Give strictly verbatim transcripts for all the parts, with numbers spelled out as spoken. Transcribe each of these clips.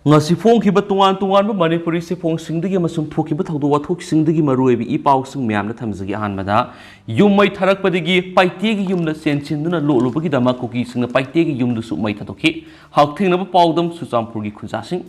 ꯉꯁꯤ ꯐꯣꯡꯈꯤꯕ ꯇꯣꯉꯥꯟ ꯇꯣꯉꯥꯟꯕ ꯃꯅꯤꯄꯨꯔꯤ ꯆꯦꯐꯣꯡꯁꯤꯡꯗꯒꯤ ꯑꯃꯁꯨꯡ ꯊꯣꯛꯈꯤꯕ ꯊꯧꯗꯣꯛ ꯋꯥꯊꯣꯛꯁꯤꯡꯗꯒꯤ ꯃꯔꯨꯑꯣꯏꯕ ꯏ ꯄꯥꯎꯁꯤꯡ ꯃꯌꯥꯝꯗ ꯊꯝꯖꯒꯦ꯫ ꯑꯍꯥꯟꯕꯗ, ꯌꯨꯝ ꯃꯩ ꯊꯥꯔꯛꯄꯗꯒꯤ ꯄꯥꯏꯇꯦꯒꯤ ꯌꯨꯝꯗ ꯆꯦꯟꯁꯤꯟꯗꯨꯅ ꯂꯣꯠꯂꯨꯕꯒꯤꯗꯃꯛ ꯀꯨꯀꯤꯁꯤꯡꯅ ꯄꯥꯏꯇꯦꯒꯤ ꯌꯨꯝꯗꯨꯁꯨ ꯃꯩ ꯊꯥꯗꯣꯛꯈꯤ꯫ ꯍꯛꯊꯦꯡꯅꯕ ꯄꯥꯎꯗꯝ ꯆꯨꯔꯆꯥꯟꯄꯨꯔꯒꯤ ꯈꯨꯟꯖꯥꯁꯤꯡ꯫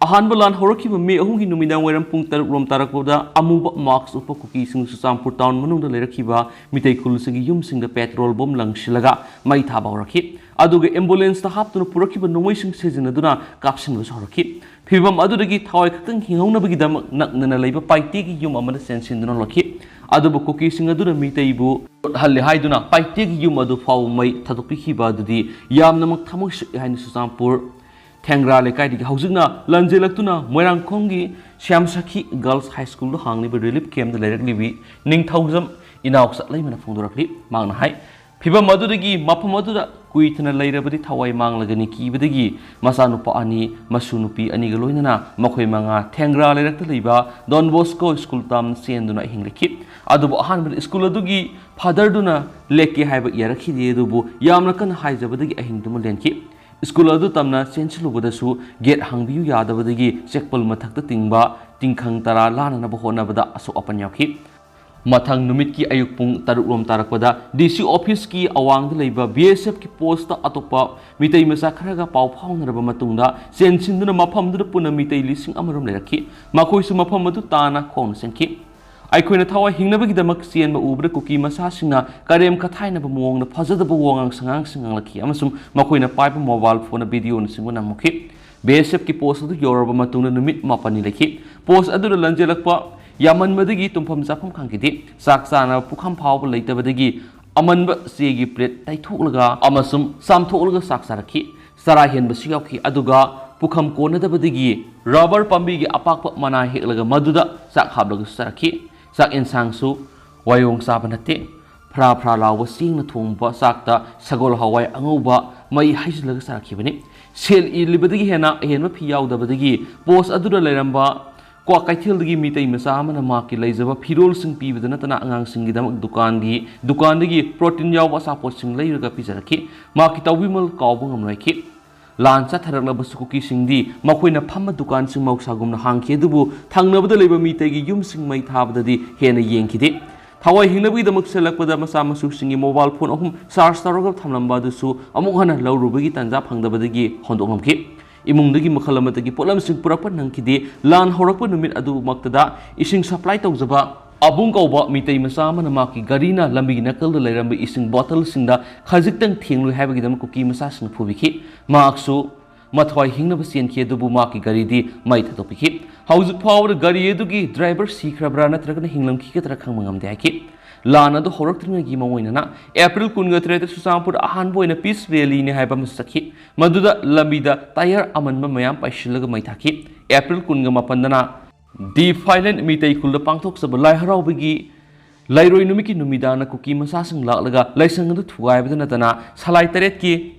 ꯑꯍꯥꯟꯕ ꯂꯥꯟ ꯍꯧꯔꯛꯈꯤꯕ ꯃꯦ ꯑꯍꯨꯝꯒꯤ ꯅꯨꯃꯤꯗꯥꯡ ꯋꯥꯏꯔꯝ ꯄꯨꯡ ꯇꯔꯨꯛ ꯔꯣꯝ ꯇꯥꯔꯛꯄꯗ ꯑꯃꯨꯕ ꯃꯥꯛꯁ ꯎꯞꯄ ꯀꯨꯀꯤꯁꯤꯡ ꯆꯨꯔꯆꯥꯟꯄꯨꯔ ꯇꯥꯎꯟ ꯃꯅꯨꯡꯗ ꯂꯩꯔꯛꯈꯤꯕ ꯃꯤꯇꯩ ꯈꯨꯜꯁꯤꯡꯒꯤ ꯌꯨꯝꯁꯤꯡꯗ ꯄꯦꯇ꯭ꯔꯣꯜ ꯕꯣꯝ ꯂꯪꯁꯤꯜꯂꯒ ꯃꯩ ꯊꯥꯕ ꯍꯧꯔꯛꯈꯤ꯫ ꯑꯗꯨꯒ ꯑꯦꯝꯕꯨꯂꯦꯟꯁꯇ ꯍꯥꯞꯇꯨꯅ ꯄꯨꯔꯛꯈꯤꯕ ꯅꯣꯡꯃꯩꯁꯤꯡ ꯁꯤꯖꯤꯟꯅꯗꯨꯅ ꯀꯥꯞꯁꯤꯟꯕꯁꯨ ꯍꯧꯔꯛꯈꯤ꯫ ꯐꯤꯚꯝ ꯑꯗꯨꯗꯒꯤ ꯊꯋꯥꯏ ꯈꯛꯇꯪ ꯍꯤꯡꯍꯧꯅꯕꯒꯤꯗꯃꯛ ꯅꯛꯅꯅ ꯂꯩꯕ ꯄꯥꯏꯇꯦꯒꯤ ꯌꯨꯝ ꯑꯃꯗ ꯆꯦꯟꯁꯤꯟꯗꯨꯅ ꯂꯣꯠꯈꯤ꯫ ꯑꯗꯨꯕꯨ ꯀꯨꯀꯤꯁꯤꯡ ꯑꯗꯨꯅ ꯃꯤꯇꯩꯕꯨ ꯂꯣꯠꯍꯜꯂꯦ ꯍꯥꯏꯗꯨꯅ ꯄꯥꯏꯇꯦꯒꯤ ꯌꯨꯝ ꯑꯗꯨ ꯐꯥꯎꯕ ꯃꯩ ꯊꯥꯗꯣꯛꯄꯤꯈꯤꯕ ꯑꯗꯨꯗꯤ ꯌꯥꯝꯅꯃꯛ ꯊꯃꯣꯏ ꯁꯣꯛꯑꯦ ꯍꯥꯏꯅ ꯆꯨꯔꯆꯥꯟꯄꯨꯔ ꯊꯦꯡꯒ꯭ꯔꯥ ꯂꯩꯀꯥꯏꯗꯒꯤ ꯍꯧꯖꯤꯛꯅ ꯂꯟꯖꯦꯜꯂꯛꯇꯨꯅ ꯃꯣꯏꯔꯥꯡꯈꯣꯡꯒꯤ ꯁ꯭ꯌꯥꯝ ꯁꯈꯤ ꯒꯔꯜꯁ ꯍꯥꯏ ꯁ꯭ꯀꯨꯜꯗ ꯍꯥꯡꯂꯤꯕ ꯔꯤꯂꯤꯐ ꯀꯦꯝꯞꯇ ꯂꯩꯔꯛꯂꯤꯕꯤ ꯅꯤꯡꯊꯧꯖꯝ ꯏꯅꯥꯎꯆꯥ ꯂꯩꯃꯅ ꯐꯣꯡꯗꯣꯔꯛꯂꯤ꯫ ꯃꯍꯥꯛꯅ ꯍꯥꯏ, ꯐꯤꯚꯝ ꯑꯗꯨꯗꯒꯤ ꯃꯐꯝ ꯑꯗꯨꯗ ꯀꯨꯏꯊꯅ ꯂꯩꯔꯕꯗꯤ ꯊꯋꯥꯏ ꯃꯥꯡꯂꯒꯅꯤ ꯀꯤꯕꯗꯒꯤ ꯃꯆꯥꯅꯨꯄꯥ ꯑꯅꯤ, ꯃꯁꯨ ꯅꯨꯄꯤ ꯑꯅꯤꯒ ꯂꯣꯏꯅꯅ ꯃꯈꯣꯏ ꯃꯉꯥ ꯊꯦꯡꯒ꯭ꯔꯥ ꯂꯩꯔꯛꯇ ꯂꯩꯕ ꯗꯣꯟ ꯕꯣꯁꯀꯣ ꯁ꯭ꯀꯨꯜ ꯇꯝꯅ ꯆꯦꯟꯗꯨꯅ ꯑꯍꯤꯡ ꯂꯦꯛꯈꯤ꯫ ꯑꯗꯨꯕꯨ ꯑꯍꯥꯟꯕꯗ ꯁ꯭ꯀꯨꯜ ꯑꯗꯨꯒꯤ ꯐꯥꯗꯔꯗꯨꯅ ꯂꯦꯛꯀꯦ ꯍꯥꯏꯕ ꯌꯥꯔꯛꯈꯤꯗꯦ, ꯑꯗꯨꯕꯨ ꯌꯥꯝꯅ ꯀꯟꯅ ꯍꯥꯏꯖꯕꯗꯒꯤ ꯑꯍꯤꯡꯗꯨꯃ ꯂꯦꯟꯈꯤ꯫ ꯁ꯭ꯀꯨꯜ ꯑꯗꯨ ꯇꯝꯅ ꯆꯦꯟꯁꯤꯜꯂꯨꯕꯗꯁꯨ ꯒꯦꯠ ꯍꯥꯡꯕꯤꯌꯨ ꯌꯥꯗꯕꯗꯒꯤ ꯆꯦꯛꯄꯜ ꯃꯊꯛꯇ ꯇꯤꯡꯕ ꯇꯤꯡꯈꯪ ꯇꯔꯥ ꯂꯥꯟꯅꯅꯕ ꯍꯣꯠꯅꯕꯗ ꯑꯁꯣꯛ ꯑꯄꯟ ꯌꯥꯎꯈꯤ꯫ ꯃꯊꯪ ꯅꯨꯃꯤꯠꯀꯤ ꯑꯌꯨꯛ ꯄꯨꯡ ꯇꯔꯨꯛ ꯔꯣꯝ ꯇꯥꯔꯛꯄꯗ ꯗꯤ ꯁꯤ ꯑꯣꯐꯤꯁꯀꯤ ꯑꯋꯥꯡꯗ ꯂꯩꯕ ꯕꯤ ꯑꯦꯁ ꯑꯦꯐꯀꯤ ꯄꯣꯁꯇ ꯑꯇꯣꯞꯄ ꯃꯤꯇꯩ ꯃꯆꯥ ꯈꯔꯒ ꯄꯥꯎ ꯐꯥꯎꯅꯔꯕ ꯃꯇꯨꯡꯗ ꯆꯦꯟꯁꯤꯟꯗꯨꯅ ꯃꯐꯝꯗꯨꯗ ꯄꯨꯟꯅ ꯃꯤꯇꯩ ꯂꯤꯁꯤꯡ ꯑꯃ ꯔꯣꯝ ꯂꯩꯔꯛꯈꯤ꯫ ꯃꯈꯣꯏꯁꯨ ꯃꯐꯝ ꯑꯗꯨ ꯇꯥꯅ ꯈꯣꯡꯅ ꯆꯦꯟꯈꯤ꯫ ꯑꯩꯈꯣꯏꯅ ꯊꯋꯥꯏ ꯍꯤꯡꯅꯕꯒꯤꯗꯃꯛ ꯆꯦꯟꯕ ꯎꯕꯗ ꯀꯨꯀꯤ ꯃꯆꯥꯁꯤꯡꯅ ꯀꯔꯦꯝ ꯀꯊꯥꯏꯅꯕ ꯃꯑꯣꯡꯗ ꯐꯖꯗꯕ ꯋꯥꯉꯥꯡ ꯁꯉꯥꯡꯁꯤꯡ ꯉꯥꯡꯂꯛꯈꯤ ꯑꯃꯁꯨꯡ ꯃꯈꯣꯏꯅ ꯄꯥꯏꯕ ꯃꯣꯕꯥꯏꯜ ꯐꯣꯟ, ꯚꯤꯗꯤꯑꯣꯅꯆꯤꯡꯕ ꯅꯝꯃꯛꯈꯤ꯫ ꯕꯤ ꯑꯦꯁ ꯑꯦꯐꯀꯤ ꯄꯣꯁ ꯑꯗꯨ ꯌꯧꯔꯕ ꯃꯇꯨꯡꯗ ꯅꯨꯃꯤꯠ ꯃꯥꯄꯟꯅꯤ ꯂꯩꯈꯤ꯫ ꯄꯣꯁ ꯑꯗꯨꯗ ꯂꯟꯖꯦꯜꯂꯛꯄ ꯌꯥꯝꯃꯟꯕꯗꯒꯤ ꯇꯨꯝꯐꯝ ꯆꯥꯐꯝ ꯈꯪꯈꯤꯗꯦ꯫ ꯆꯥꯛ ꯆꯥꯅꯕ ꯄꯨꯈꯝ ꯐꯥꯎꯕ ꯂꯩꯇꯕꯗꯒꯤ ꯑꯃꯟꯕ ꯆꯦꯒꯤ ꯄ꯭ꯂꯦꯠ ꯇꯩꯊꯣꯛꯂꯒ ꯑꯃꯁꯨꯡ ꯆꯥꯝꯊꯣꯛꯂꯒ ꯆꯥꯛ ꯆꯥꯔꯛꯈꯤ꯫ ꯆꯔꯥ ꯍꯦꯟꯕꯁꯨ ꯌꯥꯎꯈꯤ꯫ ꯑꯗꯨꯒ ꯄꯨꯈꯝ ꯀꯣꯟꯅꯗꯕꯗꯒꯤ ꯔꯕꯔ ꯄꯥꯝꯕꯤꯒꯤ ꯑꯄꯥꯛꯄ ꯃꯅꯥ ꯍꯦꯛꯂꯒ ꯃꯗꯨꯗ ꯆꯥꯛ ꯍꯥꯞꯂꯒꯁꯨ ꯆꯥꯔꯛꯈꯤ꯫ ꯆꯥꯛ ꯌꯦꯟꯁꯥꯡꯁꯨ ꯋꯥꯌꯣꯡ ꯆꯥꯕ ꯅꯠꯇꯦ꯫ ꯐ꯭ꯔꯥ ꯐ꯭ꯔꯥ ꯂꯥꯎꯕ ꯆꯦꯡꯅ ꯊꯣꯡꯕ ꯆꯥꯛꯇ ꯁꯒꯣꯜ ꯍꯋꯥꯏ ꯑꯉꯧꯕ ꯃꯩ ꯍꯩꯖꯤꯜꯂꯒ ꯆꯥꯔꯛꯈꯤꯕꯅꯤ꯫ ꯁꯦꯜ ꯏꯜꯂꯤꯕꯗꯒꯤ ꯍꯦꯟꯅ ꯑꯍꯦꯟꯕ ꯐꯤ ꯌꯥꯎꯗꯕꯗꯒꯤ ꯄꯣꯁ ꯑꯗꯨꯗ ꯂꯩꯔꯝꯕ ꯀ꯭ꯋꯥꯀꯩꯊꯦꯜꯗꯒꯤ ꯃꯤꯇꯩ ꯃꯆꯥ ꯑꯃꯅ ꯃꯍꯥꯛꯀꯤ ꯂꯩꯖꯕ ꯐꯤꯔꯣꯜꯁꯤꯡ ꯄꯤꯕꯗ ꯅꯠꯇꯅ ꯑꯉꯥꯡꯁꯤꯡꯒꯤꯗꯃꯛ ꯗꯨꯀꯥꯟꯒꯤ, ꯗꯨꯀꯥꯟꯗꯒꯤ ꯄ꯭ꯔꯣꯇꯤꯟ ꯌꯥꯎꯕ ꯑꯆꯥꯄꯣꯠꯁꯤꯡ ꯂꯩꯔꯒ ꯄꯤꯖꯔꯛꯈꯤ꯫ ꯃꯍꯥꯛꯀꯤ ꯇꯧꯕꯤꯃꯜ ꯀꯥꯎꯕ ꯉꯝꯂꯣꯏꯈꯤ꯫ ꯂꯥꯟ ꯆꯠꯊꯔꯛꯂꯕꯁꯨ ꯀꯨꯀꯤꯁꯤꯡꯗꯤ ꯃꯈꯣꯏꯅ ꯐꯝꯕ ꯗꯨꯀꯥꯟꯁꯤꯡ ꯃꯍꯧꯁꯥꯒꯨꯝꯅ ꯍꯥꯡꯈꯤ, ꯑꯗꯨꯕꯨ ꯊꯪꯅꯕꯗ ꯂꯩꯕ ꯃꯤꯇꯩꯒꯤ ꯌꯨꯝꯁꯤꯡ ꯃꯩ ꯊꯥꯕꯗꯗꯤ ꯍꯦꯟꯅ ꯌꯦꯡꯈꯤꯗꯦ꯫ ꯊꯋꯥꯏ ꯍꯤꯡꯅꯕꯒꯤꯗꯃꯛ ꯁꯦꯜꯂꯛꯄꯗ ꯃꯆꯥ ꯃꯁꯨꯁꯤꯡꯒꯤ ꯃꯣꯕꯥꯏꯜ ꯐꯣꯟ ꯑꯍꯨꯝ ꯆꯥꯔꯖ ꯇꯧꯔꯒ ꯊꯝꯂꯝꯕ ꯑꯗꯨꯁꯨ ꯑꯃꯨꯛ ꯍꯟꯅ ꯂꯧꯔꯨꯕꯒꯤ ꯇꯥꯟꯖꯥ ꯐꯪꯗꯕꯗꯒꯤ ꯍꯣꯟꯗꯣꯛꯂꯝꯈꯤ꯫ ꯏꯃꯨꯡꯗꯒꯤ ꯃꯈꯜ ꯑꯃꯠꯇꯒꯤ ꯄꯣꯠꯂꯝꯁꯤꯡ ꯄꯨꯔꯛꯄ ꯅꯪꯈꯤꯗꯦ꯫ ꯂꯥꯟ ꯍꯧꯔꯛꯄ ꯅꯨꯃꯤꯠ ꯑꯗꯨꯃꯛꯇꯗ ꯏꯁꯤꯡ ꯁꯄ꯭ꯂꯥꯏ ꯇꯧꯖꯕ ꯑꯕꯨꯡ ꯀꯧꯕ ꯃꯤꯇꯩ ꯃꯆꯥ ꯑꯃꯅ ꯃꯍꯥꯛꯀꯤ ꯒꯥꯔꯤꯅ ꯂꯝꯕꯤꯒꯤ ꯅꯥꯀꯜꯗ ꯂꯩꯔꯝꯕ ꯏꯁꯤꯡ ꯕꯣꯇꯜꯁꯤꯡꯗ ꯈꯖꯤꯛꯇꯪ ꯊꯦꯡꯂꯨꯏ ꯍꯥꯏꯕꯒꯤꯗꯃꯛ ꯀꯨꯀꯤ ꯃꯆꯥꯁꯤꯡꯅ ꯐꯨꯕꯤꯈꯤ꯫ ꯃꯍꯥꯛꯁꯨ ꯃꯊ꯭ꯋꯥꯏ ꯍꯤꯡꯅꯕ ꯆꯦꯟꯈꯤ, ꯑꯗꯨꯕꯨ ꯃꯍꯥꯛꯀꯤ ꯒꯥꯔꯤꯗꯤ ꯃꯩ ꯊꯥꯗꯣꯛꯄꯤꯈꯤ꯫ ꯍꯧꯖꯤꯛ ꯐꯥꯎꯕꯗ ꯒꯥꯔꯤ ꯑꯗꯨꯒꯤ ꯗ꯭ꯔꯥꯏꯚꯔ ꯁꯤꯈ꯭ꯔꯕ꯭ꯔꯥ ꯅꯠꯇ꯭ꯔꯒꯅ ꯍꯤꯡꯂꯝꯈꯤꯒꯗ꯭ꯔꯥ ꯈꯪꯕ ꯉꯝꯗꯦ ꯍꯥꯏꯈꯤ꯫ ꯂꯥꯟ ꯑꯗꯨ ꯍꯧꯔꯛꯇ꯭ꯔꯤꯉꯩꯒꯤ ꯃꯑꯣꯡ ꯑꯣꯏꯅꯅ ꯑꯦꯄ꯭ꯔꯤꯜ ꯀꯨꯟꯒ ꯇꯔꯦꯠꯇ ꯆꯨꯔꯆꯥꯟꯄꯨꯔ ꯑꯍꯥꯟꯕ ꯑꯣꯏꯅ ꯄꯤꯁ ꯔꯦꯂꯤꯅꯤ ꯍꯥꯏꯕ ꯑꯃꯁꯨ ꯆꯠꯈꯤ꯫ ꯃꯗꯨꯗ ꯂꯝꯕꯤꯗ ꯇꯥꯌꯔ ꯑꯃꯟꯕ ꯃꯌꯥꯝ ꯄꯥꯏꯁꯤꯜꯂꯒ ꯃꯩ ꯊꯥꯈꯤ꯫ ꯑꯦꯄ꯭ꯔꯤꯜ ꯀꯨꯟꯒ ꯃꯥꯄꯟꯗꯅ ꯗꯤꯐꯥꯏꯂꯦꯟ ꯃꯤꯇꯩ ꯈꯨꯜꯗ ꯄꯥꯡꯊꯣꯛꯆꯕ ꯂꯥꯏ ꯍꯔꯥꯎꯕꯒꯤ ꯂꯩꯔꯣꯏ ꯅꯨꯃꯤꯠꯀꯤ ꯅꯨꯃꯤꯗꯥꯡꯗ ꯀꯨꯀꯤ ꯃꯆꯥꯁꯤꯡ ꯂꯥꯛꯂꯒ ꯂꯥꯏꯁꯪ ꯑꯗꯨ ꯊꯨꯒꯥꯏꯕꯗ ꯅꯠꯇꯅ ꯁꯂꯥꯏ ꯇꯔꯦꯠꯀꯤ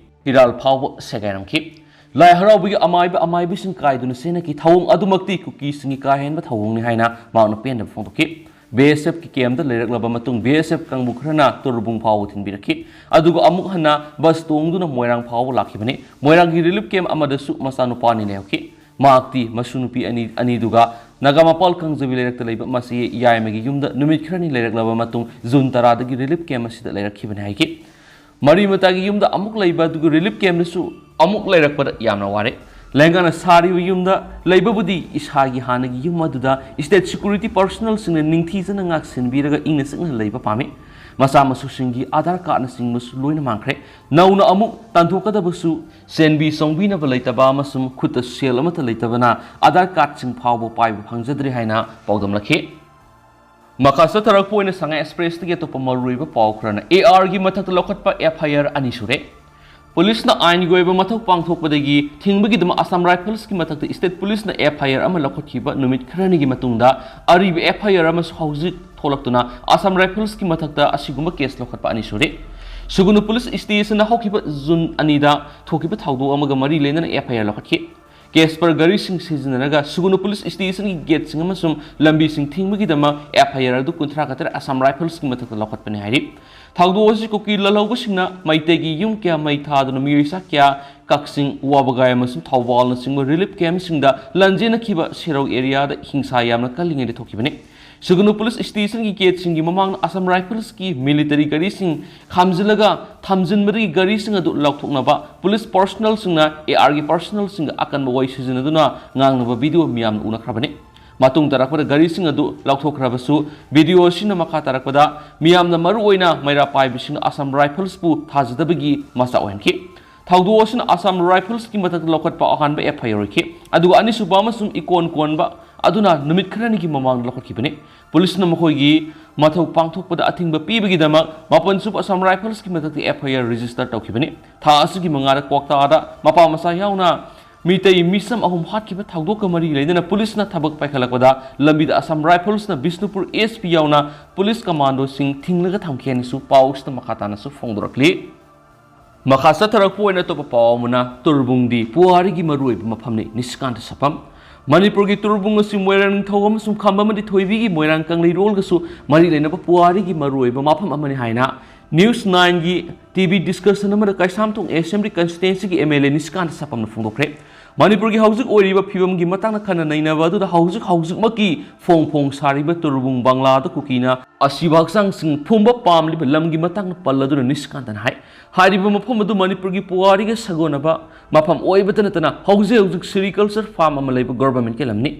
ꯐꯤꯔꯥꯜ ꯐꯥꯎꯕ ꯁꯦꯒꯥꯏꯔꯝꯈꯤ꯫ ꯂꯥꯏ ꯍꯔꯥꯎꯕꯒꯤ ꯑꯃꯥꯏꯕ ꯑꯃꯥꯏꯕꯤꯁꯤꯡ ꯀꯥꯏꯗꯨꯅ ꯆꯦꯟꯅꯈꯤ꯫ ꯊꯧꯑꯣꯡ ꯑꯗꯨꯃꯛꯇꯤ ꯀꯨꯀꯤꯁꯤꯡꯒꯤ ꯀꯥ ꯍꯦꯟꯕ ꯊꯧꯑꯣꯡꯅꯤ ꯍꯥꯏꯅ ꯃꯍꯥꯛꯅ ꯄꯦꯟꯗꯕ ꯐꯣꯡꯗꯣꯛꯈꯤ꯫ ꯕꯤ ꯑꯦꯁ ꯑꯦꯐꯀꯤ ꯀꯦꯝꯞꯇ ꯂꯩꯔꯛꯂꯕ ꯃꯇꯨꯡ ꯕꯤ ꯑꯦꯁ ꯑꯦꯐ ꯀꯥꯡꯕꯨ ꯈꯔꯅ ꯇꯣꯔꯕꯨꯡ ꯐꯥꯎꯕ ꯊꯤꯟꯕꯤꯔꯛꯈꯤ꯫ ꯑꯗꯨꯒ ꯑꯃꯨꯛ ꯍꯟꯅ ꯕꯁ ꯇꯣꯡꯗꯨꯅ ꯃꯣꯏꯔꯥꯡ ꯐꯥꯎꯕ ꯂꯥꯛꯈꯤꯕꯅꯤ꯫ ꯃꯣꯏꯔꯥꯡꯒꯤ ꯔꯤꯂꯤꯐ ꯀꯦꯝꯞ ꯑꯃꯗꯁꯨ ꯃꯆꯥꯅꯨꯄꯥ ꯑꯅꯤ ꯂꯩꯍꯧꯈꯤ꯫ ꯃꯍꯥꯛꯇꯤ ꯃꯁꯨ ꯅꯨꯄꯤ ꯑꯅꯤ, ꯑꯅꯤꯗꯨꯒ ꯅꯥꯒꯥꯃꯄꯥꯜ ꯀꯥꯡꯖꯩꯕꯨꯡ ꯂꯩꯔꯛꯇ ꯂꯩꯕ ꯃꯆꯦ ꯌꯥꯏꯃꯒꯤ ꯌꯨꯝꯗ ꯅꯨꯃꯤꯠ ꯈꯔꯅꯤ ꯂꯩꯔꯛꯂꯕ ꯃꯇꯨꯡ ꯖꯨꯟ ꯇꯔꯥꯗꯒꯤ ꯔꯤꯂꯤꯐ ꯀꯦꯝꯞ ꯑꯁꯤꯗ ꯂꯩꯔꯛꯈꯤꯕꯅꯤ ꯍꯥꯏꯈꯤ꯫ ꯃꯔꯤ ꯃꯇꯥꯒꯤ ꯌꯨꯝꯗ ꯑꯃꯨꯛ ꯂꯩꯕ ꯑꯗꯨꯒ ꯔꯤꯂꯤꯐ ꯀꯦꯝꯞꯇꯁꯨ ꯑꯃꯨꯛ ꯂꯩꯔꯛꯄꯗ ꯌꯥꯝꯅ ꯋꯥꯔꯦ꯫ ꯂꯦꯡꯒꯥꯅ ꯁꯥꯔꯤꯕ ꯌꯨꯝꯗ ꯂꯩꯕꯕꯨꯗꯤ ꯏꯁꯥꯒꯤ ꯍꯥꯟꯅꯒꯤ ꯌꯨꯝ ꯑꯗꯨꯗ ꯁ꯭ꯇꯦꯠ ꯁꯦꯀ꯭ꯌꯨꯔꯤꯇꯤ ꯄꯔꯁꯣꯅꯦꯜꯁꯤꯡꯅ ꯅꯤꯡꯊꯤꯖꯅ ꯉꯥꯛ ꯁꯦꯟꯕꯤꯔꯒ ꯏꯪꯅ ꯆꯤꯛꯅ ꯂꯩꯕ ꯄꯥꯝꯃꯤ꯫ ꯃꯆꯥ ꯃꯁꯨꯁꯤꯡꯒꯤ ꯑꯥꯙꯥꯔ ꯀꯥꯔꯗꯅꯆꯤꯡꯕꯁꯨ ꯂꯣꯏꯅ ꯃꯥꯡꯈ꯭ꯔꯦ꯫ ꯅꯧꯅ ꯑꯃꯨꯛ ꯇꯥꯟꯊꯣꯛꯀꯗꯕꯁꯨ ꯁꯦꯟꯕꯤ ꯆꯣꯡꯕꯤꯅꯕ ꯂꯩꯇꯕ ꯑꯃꯁꯨꯡ ꯈꯨꯠꯇ ꯁꯦꯜ ꯑꯃꯠꯇ ꯂꯩꯇꯕꯅ ꯑꯥꯙꯥꯔ ꯀꯥꯔꯗꯁꯤꯡ ꯐꯥꯎꯕ ꯄꯥꯏꯕ ꯐꯪꯖꯗ꯭ꯔꯦ ꯍꯥꯏꯅ ꯄꯥꯎꯗꯝꯂꯛꯈꯤ꯫ ꯃꯈꯥ ꯆꯠꯊꯔꯛꯄ ꯑꯣꯏꯅ ꯁꯉꯥꯏ ꯑꯦꯛꯁꯄ꯭ꯔꯦꯁꯇꯒꯤ ꯑꯇꯣꯞꯄ ꯃꯔꯨꯑꯣꯏꯕ ꯄꯥꯎ ꯈꯔꯅ ꯑꯦ ꯑꯥꯔꯒꯤ ꯃꯊꯛꯇ ꯂꯧꯈꯠꯄ ꯑꯦꯐ ꯑꯥꯏ ꯑꯥꯔ ꯑꯅꯤ ꯁꯨꯔꯦ꯫ ꯄꯨꯂꯤꯁꯅ ꯑꯥꯏꯟꯒꯤ ꯑꯣꯏꯕ ꯃꯊꯧ ꯄꯥꯡꯊꯣꯛꯄꯗꯒꯤ ꯊꯤꯡꯕꯒꯤꯗꯃꯛ ꯑꯁꯥꯝ ꯔꯥꯏꯐꯜꯁꯀꯤ ꯃꯊꯛꯇ ꯁ꯭ꯇꯦꯠ ꯄꯨꯂꯤꯁꯅ ꯑꯦꯐ ꯑꯥꯏ ꯑꯥꯔ ꯑꯃ ꯂꯧꯈꯠꯈꯤꯕ ꯅꯨꯃꯤꯠ ꯈꯔꯅꯤꯒꯤ ꯃꯇꯨꯡꯗ ꯑꯔꯤꯕ ꯑꯦꯐ ꯑꯥꯏ ꯑꯥꯔ ꯑꯃꯁꯨ ꯍꯧꯖꯤꯛ ꯊꯣꯛꯂꯛꯇꯨꯅ ꯑꯁꯥꯝ ꯔꯥꯏꯐꯜꯁꯀꯤ ꯃꯊꯛꯇ ꯑꯁꯤꯒꯨꯝꯕ ꯀꯦꯁ ꯂꯧꯈꯠꯄ ꯑꯅꯤ ꯁꯨꯔꯦ꯫ ꯁꯨꯒꯨꯅꯨ ꯄꯨꯂꯤꯁ ꯁ꯭ꯇꯦꯁꯟꯗ ꯍꯧꯈꯤꯕ ꯖꯨꯟ ꯑꯅꯤꯗ ꯊꯣꯛꯈꯤꯕ ꯊꯧꯗꯣꯛ ꯑꯃꯒ ꯃꯔꯤ ꯂꯩꯅꯅ ꯑꯦꯐ ꯑꯥꯏ ꯑꯥꯔ ꯂꯧꯈꯠꯈꯤ꯫ ꯀꯦꯁꯄꯔ ꯒꯥꯔꯤꯁꯤꯡ ꯁꯤꯖꯤꯟꯅꯔꯒ ꯁꯨꯒꯨꯅꯨ ꯄꯨꯂꯤꯁ ꯁ꯭ꯇꯦꯁꯟꯒꯤ ꯒꯦꯠꯁꯤꯡ ꯑꯃꯁꯨꯡ ꯂꯝꯕꯤꯁꯤꯡ ꯊꯤꯡꯕꯒꯤꯗꯃꯛ ꯑꯦꯐ ꯑꯥꯏ ꯑꯥꯔ ꯑꯗꯨ ꯀꯨꯟꯊ꯭ꯔꯥ ꯒ ꯇꯔꯦꯠ ꯑꯁꯥꯝ ꯔꯥꯏꯐꯜꯁꯀꯤ ꯃꯊꯛꯇ ꯂꯧꯈꯠꯄꯅꯤ ꯍꯥꯏꯔꯤ꯫ ꯊꯧꯗꯣꯛ ꯑꯁꯤ ꯀꯨꯀꯤ ꯂꯥꯜꯍꯧꯕꯁꯤꯡꯅ ꯃꯩꯇꯩꯒꯤ ꯌꯨꯝ ꯀꯌꯥ ꯃꯩ ꯊꯥꯗꯨꯅ ꯃꯤꯑꯣꯏ ꯆꯥ ꯀꯌꯥ ꯀꯛꯆꯤꯡ, ꯋꯥꯕꯒꯥꯏ ꯑꯃꯁꯨꯡ ꯊꯧꯕꯥꯜꯅꯆꯤꯡꯕ ꯔꯤꯂꯤꯐ ꯀꯦꯝꯞꯁꯤꯡꯗ ꯂꯥꯟꯖꯦꯟꯅꯈꯤꯕ ꯁꯦꯔꯧ ꯑꯦꯔꯤꯌꯥꯗ ꯍꯤꯡꯁꯥ ꯌꯥꯝꯅ ꯀꯜꯂꯤꯉꯩꯗ ꯊꯣꯛꯈꯤꯕꯅꯤ꯫ ꯁꯨꯒꯨꯅꯨ ꯄꯨꯂꯤꯁ ꯁ꯭ꯇꯦꯁꯟꯒꯤ ꯒꯦꯠꯁꯤꯡꯒꯤ ꯃꯃꯥꯡꯗ ꯑꯁꯥꯝ ꯔꯥꯏꯐꯜꯁꯀꯤ ꯃꯤꯂꯤꯇꯔꯤ ꯒꯥꯔꯤꯁꯤꯡ ꯈꯥꯝꯖꯤꯜꯂꯒ ꯊꯝꯖꯤꯟꯕꯗꯒꯤ ꯒꯥꯔꯤꯁꯤꯡ ꯑꯗꯨ ꯂꯧꯊꯣꯛꯅꯕ ꯄꯨꯂꯤꯁ ꯄꯔꯁꯣꯅꯦꯜꯁꯤꯡꯅ ꯑꯦ ꯑꯥꯔꯒꯤ ꯄꯔꯁꯣꯅꯦꯜꯁꯤꯡꯒ ꯑꯀꯟꯕ ꯋꯥꯍꯩ ꯁꯤꯖꯤꯟꯅꯗꯨꯅ ꯉꯥꯡꯅꯕ ꯚꯤꯗꯤꯑꯣ ꯃꯤꯌꯥꯝꯅ ꯎꯅꯈ꯭ꯔꯕꯅꯤ꯫ ꯃꯇꯨꯡ ꯇꯥꯔꯛꯄꯗ ꯒꯥꯔꯤꯁꯤꯡ ꯑꯗꯨ ꯂꯧꯊꯣꯛꯈ꯭ꯔꯕꯁꯨ, ꯚꯤꯗꯤꯑꯣ ꯑꯁꯤꯅ ꯃꯈꯥ ꯇꯥꯔꯛꯄꯗ ꯃꯤꯌꯥꯝꯅ ꯃꯔꯨꯑꯣꯏꯅ ꯃꯩꯔꯥ ꯄꯥꯏꯕꯁꯤꯡꯅ ꯑꯁꯥꯝ ꯔꯥꯏꯐꯜꯁꯄꯨ ꯊꯥꯖꯗꯕꯒꯤ ꯃꯆꯥꯛ ꯑꯣꯏꯍꯟꯈꯤ꯫ ꯊꯧꯗꯣꯛ ꯑꯁꯤꯅ ꯑꯁꯥꯝ ꯔꯥꯏꯐꯜꯁꯀꯤ ꯃꯊꯛꯇ ꯂꯧꯈꯠꯄ ꯑꯍꯥꯟꯕ ꯑꯦꯐ ꯑꯥꯏ ꯑꯥꯔ ꯑꯣꯏꯈꯤ, ꯑꯗꯨꯒ ꯑꯅꯤꯁꯨꯕ ꯑꯃꯁꯨꯡ ꯏꯀꯣꯟ ꯀꯣꯟꯕ ꯑꯗꯨꯅ ꯅꯨꯃꯤꯠ ꯈꯔꯅꯤꯒꯤ ꯃꯃꯥꯡꯗ ꯂꯧꯈꯠꯈꯤꯕꯅꯤ꯫ ꯄꯨꯂꯤꯁꯅ ꯃꯈꯣꯏꯒꯤ ꯃꯊꯧ ꯄꯥꯡꯊꯣꯛꯄꯗ ꯑꯊꯤꯡꯕ ꯄꯤꯕꯒꯤꯗꯃꯛ ꯃꯥꯄꯟꯁꯨꯕ ꯑꯁꯥꯝ ꯔꯥꯏꯐꯜꯁꯀꯤ ꯃꯊꯛꯇ ꯑꯦꯐ ꯑꯥꯏ ꯑꯥꯔ ꯔꯦꯖꯤꯁꯇꯔ ꯇꯧꯈꯤꯕꯅꯤ꯫ ꯊꯥ ꯑꯁꯤꯒꯤ ꯃꯉꯥꯗ ꯀ꯭ꯋꯥꯛꯇꯥꯗ ꯃꯄꯥ ꯃꯆꯥ ꯌꯥꯎꯅ ꯃꯤꯇꯩ ꯃꯤꯁꯝ ꯑꯍꯨꯝ ꯍꯥꯠꯈꯤꯕ ꯊꯧꯗꯣꯛꯀ ꯃꯔꯤ ꯂꯩꯅꯅ ꯄꯨꯂꯤꯁꯅ ꯊꯕꯛ ꯄꯥꯏꯈꯠꯂꯛꯄꯗ ꯂꯝꯕꯤꯗ ꯑꯁꯥꯝ ꯔꯥꯏꯐꯜꯁꯅ ꯕꯤꯁꯅꯨꯄꯨꯔ ꯑꯦꯁ ꯄꯤ ꯌꯥꯎꯅ ꯄꯨꯂꯤꯁ ꯀꯃꯥꯟꯗꯣꯁꯤꯡ ꯊꯤꯡꯂꯒ ꯊꯝꯈꯤ ꯍꯥꯏꯅꯁꯨ ꯄꯥꯎꯁꯤꯗ ꯃꯈꯥ ꯇꯥꯅꯁꯨ ꯐꯣꯡꯗꯣꯔꯛꯂꯤ꯫ ꯃꯈꯥ ꯆꯠꯊꯔꯛꯄ ꯑꯣꯏꯅ ꯑꯇꯣꯞꯄ ꯄꯥꯎ ꯑꯃꯅ, ꯇꯨꯔꯕꯨꯡꯗꯤ ꯄꯨꯋꯥꯔꯤꯒꯤ ꯃꯔꯨꯑꯣꯏꯕ ꯃꯐꯝꯅꯤ, ꯅꯤꯁꯤꯀꯥꯟꯇ ꯁꯥꯄꯝ꯫ ꯃꯅꯤꯄꯨꯔꯒꯤ ꯇꯨꯔꯕꯨꯡ ꯑꯁꯤ ꯃꯣꯏꯔꯥꯡ ꯅꯤꯡꯊꯧ ꯑꯃꯁꯨꯡ ꯈꯝꯕ ꯑꯃꯗꯤ ꯊꯣꯏꯕꯤꯒꯤ ꯃꯣꯏꯔꯥꯡ ꯀꯪꯂꯩꯔꯣꯜꯒꯁꯨ ꯃꯔꯤ ꯂꯩꯅꯕ ꯄꯨꯋꯥꯔꯤꯒꯤ ꯃꯔꯨꯑꯣꯏꯕ ꯃꯐꯝ ꯑꯃꯅꯤ ꯍꯥꯏꯅ ꯅ꯭ꯌꯨꯁ ꯅꯥꯏꯟꯒꯤ ꯇꯤ ꯚꯤ ꯗꯤꯁꯀꯁꯟ ꯑꯃꯗ ꯀꯩꯁꯥꯝꯊꯣꯡ ꯑꯦꯁꯦꯝꯕ꯭ꯂꯤ ꯀꯟꯁꯇꯤꯇ꯭ꯋꯦꯟꯁꯤꯒꯤ ꯑꯦꯝ ꯑꯦꯜ ꯑꯦ ꯅꯤꯁꯤꯀꯥꯟꯇ ꯁꯥꯄꯝꯅ ꯐꯣꯡꯗꯣꯛꯈ꯭ꯔꯦ꯫ ꯃꯅꯤꯄꯨꯔꯒꯤ ꯍꯧꯖꯤꯛ ꯑꯣꯏꯔꯤꯕ ꯐꯤꯕꯝꯒꯤ ꯃꯇꯥꯡꯗ ꯈꯟꯅ ꯅꯩꯅꯕ ꯑꯗꯨꯗ ꯍꯧꯖꯤꯛ ꯍꯧꯖꯤꯛꯃꯛꯀꯤ ꯐꯣꯡ ꯐꯣꯡ ꯁꯥꯔꯤꯕ ꯇꯨꯔꯕꯨꯡ ꯕꯪꯂꯥꯗ ꯀꯨꯀꯤꯅ ꯑꯁꯤꯕ ꯍꯛꯆꯥꯡꯁꯤꯡ ꯐꯨꯝꯕ ꯄꯥꯝꯂꯤꯕ ꯂꯝꯒꯤ ꯃꯇꯥꯡꯗ ꯄꯜꯂꯗꯨꯅ ꯅꯤꯁꯤꯀꯥꯟꯇꯅ ꯍꯥꯏ, ꯍꯥꯏꯔꯤꯕ ꯃꯐꯝ ꯑꯗꯨ ꯃꯅꯤꯄꯨꯔꯒꯤ ꯄꯨꯋꯥꯔꯤꯒ ꯁꯥꯒꯣꯟꯅꯕ ꯃꯐꯝ ꯑꯣꯏꯕꯇ ꯅꯠꯇꯅ ꯍꯧꯖꯤꯛ ꯍꯧꯖꯤꯛ ꯁꯦꯔꯤꯀꯜꯆꯔ ꯐꯥꯔꯝ ꯑꯃ ꯂꯩꯕ ꯒꯣꯚꯔꯟꯃꯦꯟꯠꯀꯤ ꯂꯝꯅꯤ꯫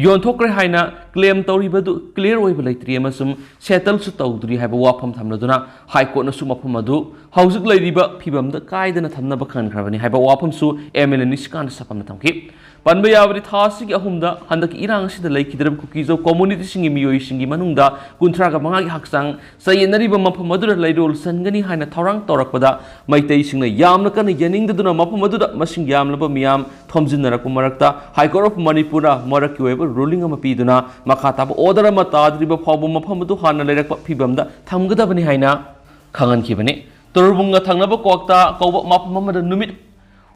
ꯌꯣꯟꯊꯣꯛꯈ꯭ꯔꯦ ꯍꯥꯏꯅ ꯀ꯭ꯂꯦꯝ ꯇꯧꯔꯤꯕ ꯑꯗꯨ ꯀ꯭ꯂꯤꯌꯥꯔ ꯑꯣꯏꯕ ꯂꯩꯇ꯭ꯔꯤ ꯑꯃꯁꯨꯡ ꯁꯦꯇꯜꯁꯨ ꯇꯧꯗ꯭ꯔꯤ ꯍꯥꯏꯕ ꯋꯥꯐꯝ ꯊꯝꯂꯗꯨꯅ ꯍꯥꯏ ꯀꯣꯔꯠꯅꯁꯨ ꯃꯐꯝ ꯑꯗꯨ ꯍꯧꯖꯤꯛ ꯂꯩꯔꯤꯕ ꯐꯤꯕꯝꯗ ꯀꯥꯏꯗꯅ ꯊꯝꯅꯕ ꯈꯟꯈ꯭ꯔꯕꯅꯤ ꯍꯥꯏꯕ ꯋꯥꯐꯝꯁꯨ ꯑꯦꯝ ꯑꯦꯜ ꯑꯦ ꯅꯤꯁꯤꯀꯥꯟꯇ ꯁꯥꯄꯝꯅ ꯊꯝꯈꯤ꯫ ꯄꯟꯕ ꯌꯥꯕꯗꯤ, ꯊꯥ ꯑꯁꯤꯒꯤ ꯑꯍꯨꯝꯗ ꯍꯟꯗꯛꯀꯤ ꯏꯔꯥꯡ ꯑꯁꯤꯗ ꯂꯩꯈꯤꯗ꯭ꯔꯕ ꯀꯨꯀꯤꯖꯧ ꯀꯝꯃ꯭ꯌꯨꯅꯤꯇꯤꯁꯤꯡꯒꯤ ꯃꯤꯑꯣꯏꯁꯤꯡꯒꯤ ꯃꯅꯨꯡꯗ ꯀꯨꯟꯊ꯭ꯔꯥꯒ ꯃꯉꯥꯒꯤ ꯍꯛꯆꯥꯡ ꯆꯌꯦꯠꯅꯔꯤꯕ ꯃꯐꯝ ꯑꯗꯨꯗ ꯂꯩꯔꯣꯜ ꯆꯟꯒꯅꯤ ꯍꯥꯏꯅ ꯊꯧꯔꯥꯡ ꯇꯧꯔꯛꯄꯗ, ꯃꯩꯇꯩꯁꯤꯡꯅ ꯌꯥꯝꯅ ꯀꯟꯅ ꯌꯥꯅꯤꯡꯗꯗꯨꯅ ꯃꯐꯝ ꯑꯗꯨꯗ ꯃꯁꯤꯡ ꯌꯥꯝꯂꯕ ꯃꯤꯌꯥꯝ ꯊꯣꯝꯖꯤꯟꯅꯔꯛꯄ ꯃꯔꯛꯇ, ꯍꯥꯏ ꯀꯣꯔꯠ ꯑꯣꯐ ꯃꯅꯤꯄꯨꯔꯅ ꯃꯔꯛꯀꯤ ꯑꯣꯏꯕ ꯔꯨꯂꯤꯡ ꯑꯃ ꯄꯤꯗꯨꯅ ꯃꯈꯥ ꯇꯥꯕ ꯑꯣꯔꯗꯔ ꯑꯃ ꯇꯥꯗ꯭ꯔꯤꯕ ꯐꯥꯎꯕ ꯃꯐꯝ ꯑꯗꯨ ꯍꯥꯟꯅ ꯂꯩꯔꯛꯄ ꯐꯤꯕꯝꯗ ꯊꯝꯒꯗꯕꯅꯤ ꯍꯥꯏꯅ ꯈꯪꯍꯟꯈꯤꯕꯅꯤ꯫ ꯇꯨꯔꯕꯨꯡꯒ ꯊꯪꯅꯕ ꯀ꯭ꯋꯥꯛꯇꯥ ꯀꯧꯕ ꯃꯐꯝ ꯑꯃꯗ ꯅꯨꯃꯤꯠ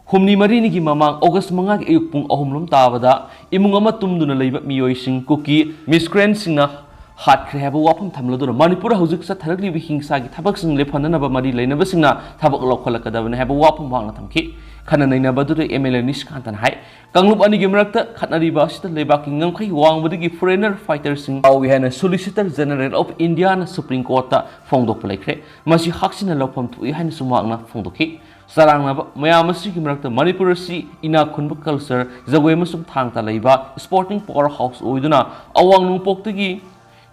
ꯍꯨꯝꯅꯤ ꯃꯔꯤꯅꯤꯒꯤ ꯃꯃꯥꯡ August ꯃꯉꯥꯒꯤ ꯑꯌꯨꯛ ꯄꯨꯡ ꯑꯍꯨꯝ ꯂꯣꯝ ꯇꯥꯕꯗ ꯏꯃꯨꯡ ꯑꯃ ꯇꯨꯝꯗꯨꯅ ꯂꯩꯕ ꯃꯤꯑꯣꯏꯁꯤꯡ ꯀꯨꯀꯤ ꯃꯤꯁꯀ꯭ꯔꯦꯟꯁꯤꯡꯅ ꯍꯥꯠꯈ꯭ꯔꯦ ꯍꯥꯏꯕ ꯋꯥꯐꯝ ꯊꯝꯂꯗꯨꯅ ꯃꯅꯤꯄꯨꯔꯗ ꯍꯧꯖꯤꯛ ꯆꯠꯊꯔꯛꯂꯤꯕ ꯍꯤꯡꯁꯥꯒꯤ ꯊꯕꯛꯁꯤꯡ ꯂꯦꯞꯍꯟꯅꯅꯕ ꯃꯔꯤ ꯂꯩꯅꯕꯁꯤꯡꯅ ꯊꯕꯛ ꯂꯧꯈꯠꯂꯛꯀꯗꯕꯅꯤ ꯍꯥꯏꯕ ꯋꯥꯐꯝ ꯃꯍꯥꯛꯅ ꯊꯝꯈꯤ꯫ ꯈꯟꯅ ꯅꯩꯅꯕ ꯑꯗꯨꯗ MLA ꯅꯤꯁꯤꯀꯥꯟꯇꯅ ꯍꯥꯏ, ꯀꯥꯡꯂꯨꯞ ꯑꯅꯤꯒꯤ ꯃꯔꯛꯇ ꯈꯠꯅꯔꯤꯕ ꯑꯁꯤꯗ ꯂꯩꯕꯥꯛꯀꯤ ꯉꯝꯈꯩ ꯋꯥꯡꯕꯗꯒꯤ foreigner fighterꯁꯤꯡ ꯌꯥꯎꯏ ꯍꯥꯏꯅ Solicitor General of Indiaꯅ Supreme Courtꯇ ꯐꯣꯡꯗꯣꯛꯄ ꯂꯩꯈ꯭ꯔꯦ꯫ ꯃꯁꯤ ꯍꯛꯁꯤꯟꯅ ꯂꯧꯐꯝ ꯊꯣꯛꯏ ꯍꯥꯏꯅꯁꯨ ꯃꯍꯥꯛꯅ ꯐꯣꯡꯗꯣꯛꯈꯤ꯫ ꯆꯔꯥꯡꯅꯕ ꯃꯌꯥꯝ ꯑꯁꯤꯒꯤ ꯃꯔꯛꯇ ꯃꯅꯤꯄꯨꯔ ꯑꯁꯤ ꯏꯅꯥꯛ ꯈꯨꯟꯕ culture, ꯖꯒꯣꯏ ꯑꯃꯁꯨꯡ ꯊꯥꯡ ꯇꯥ ꯂꯩꯕ sporting power house ꯑꯣꯏꯗꯨꯅ ꯑꯋꯥꯡ ꯅꯣꯡꯄꯣꯛꯇꯒꯤ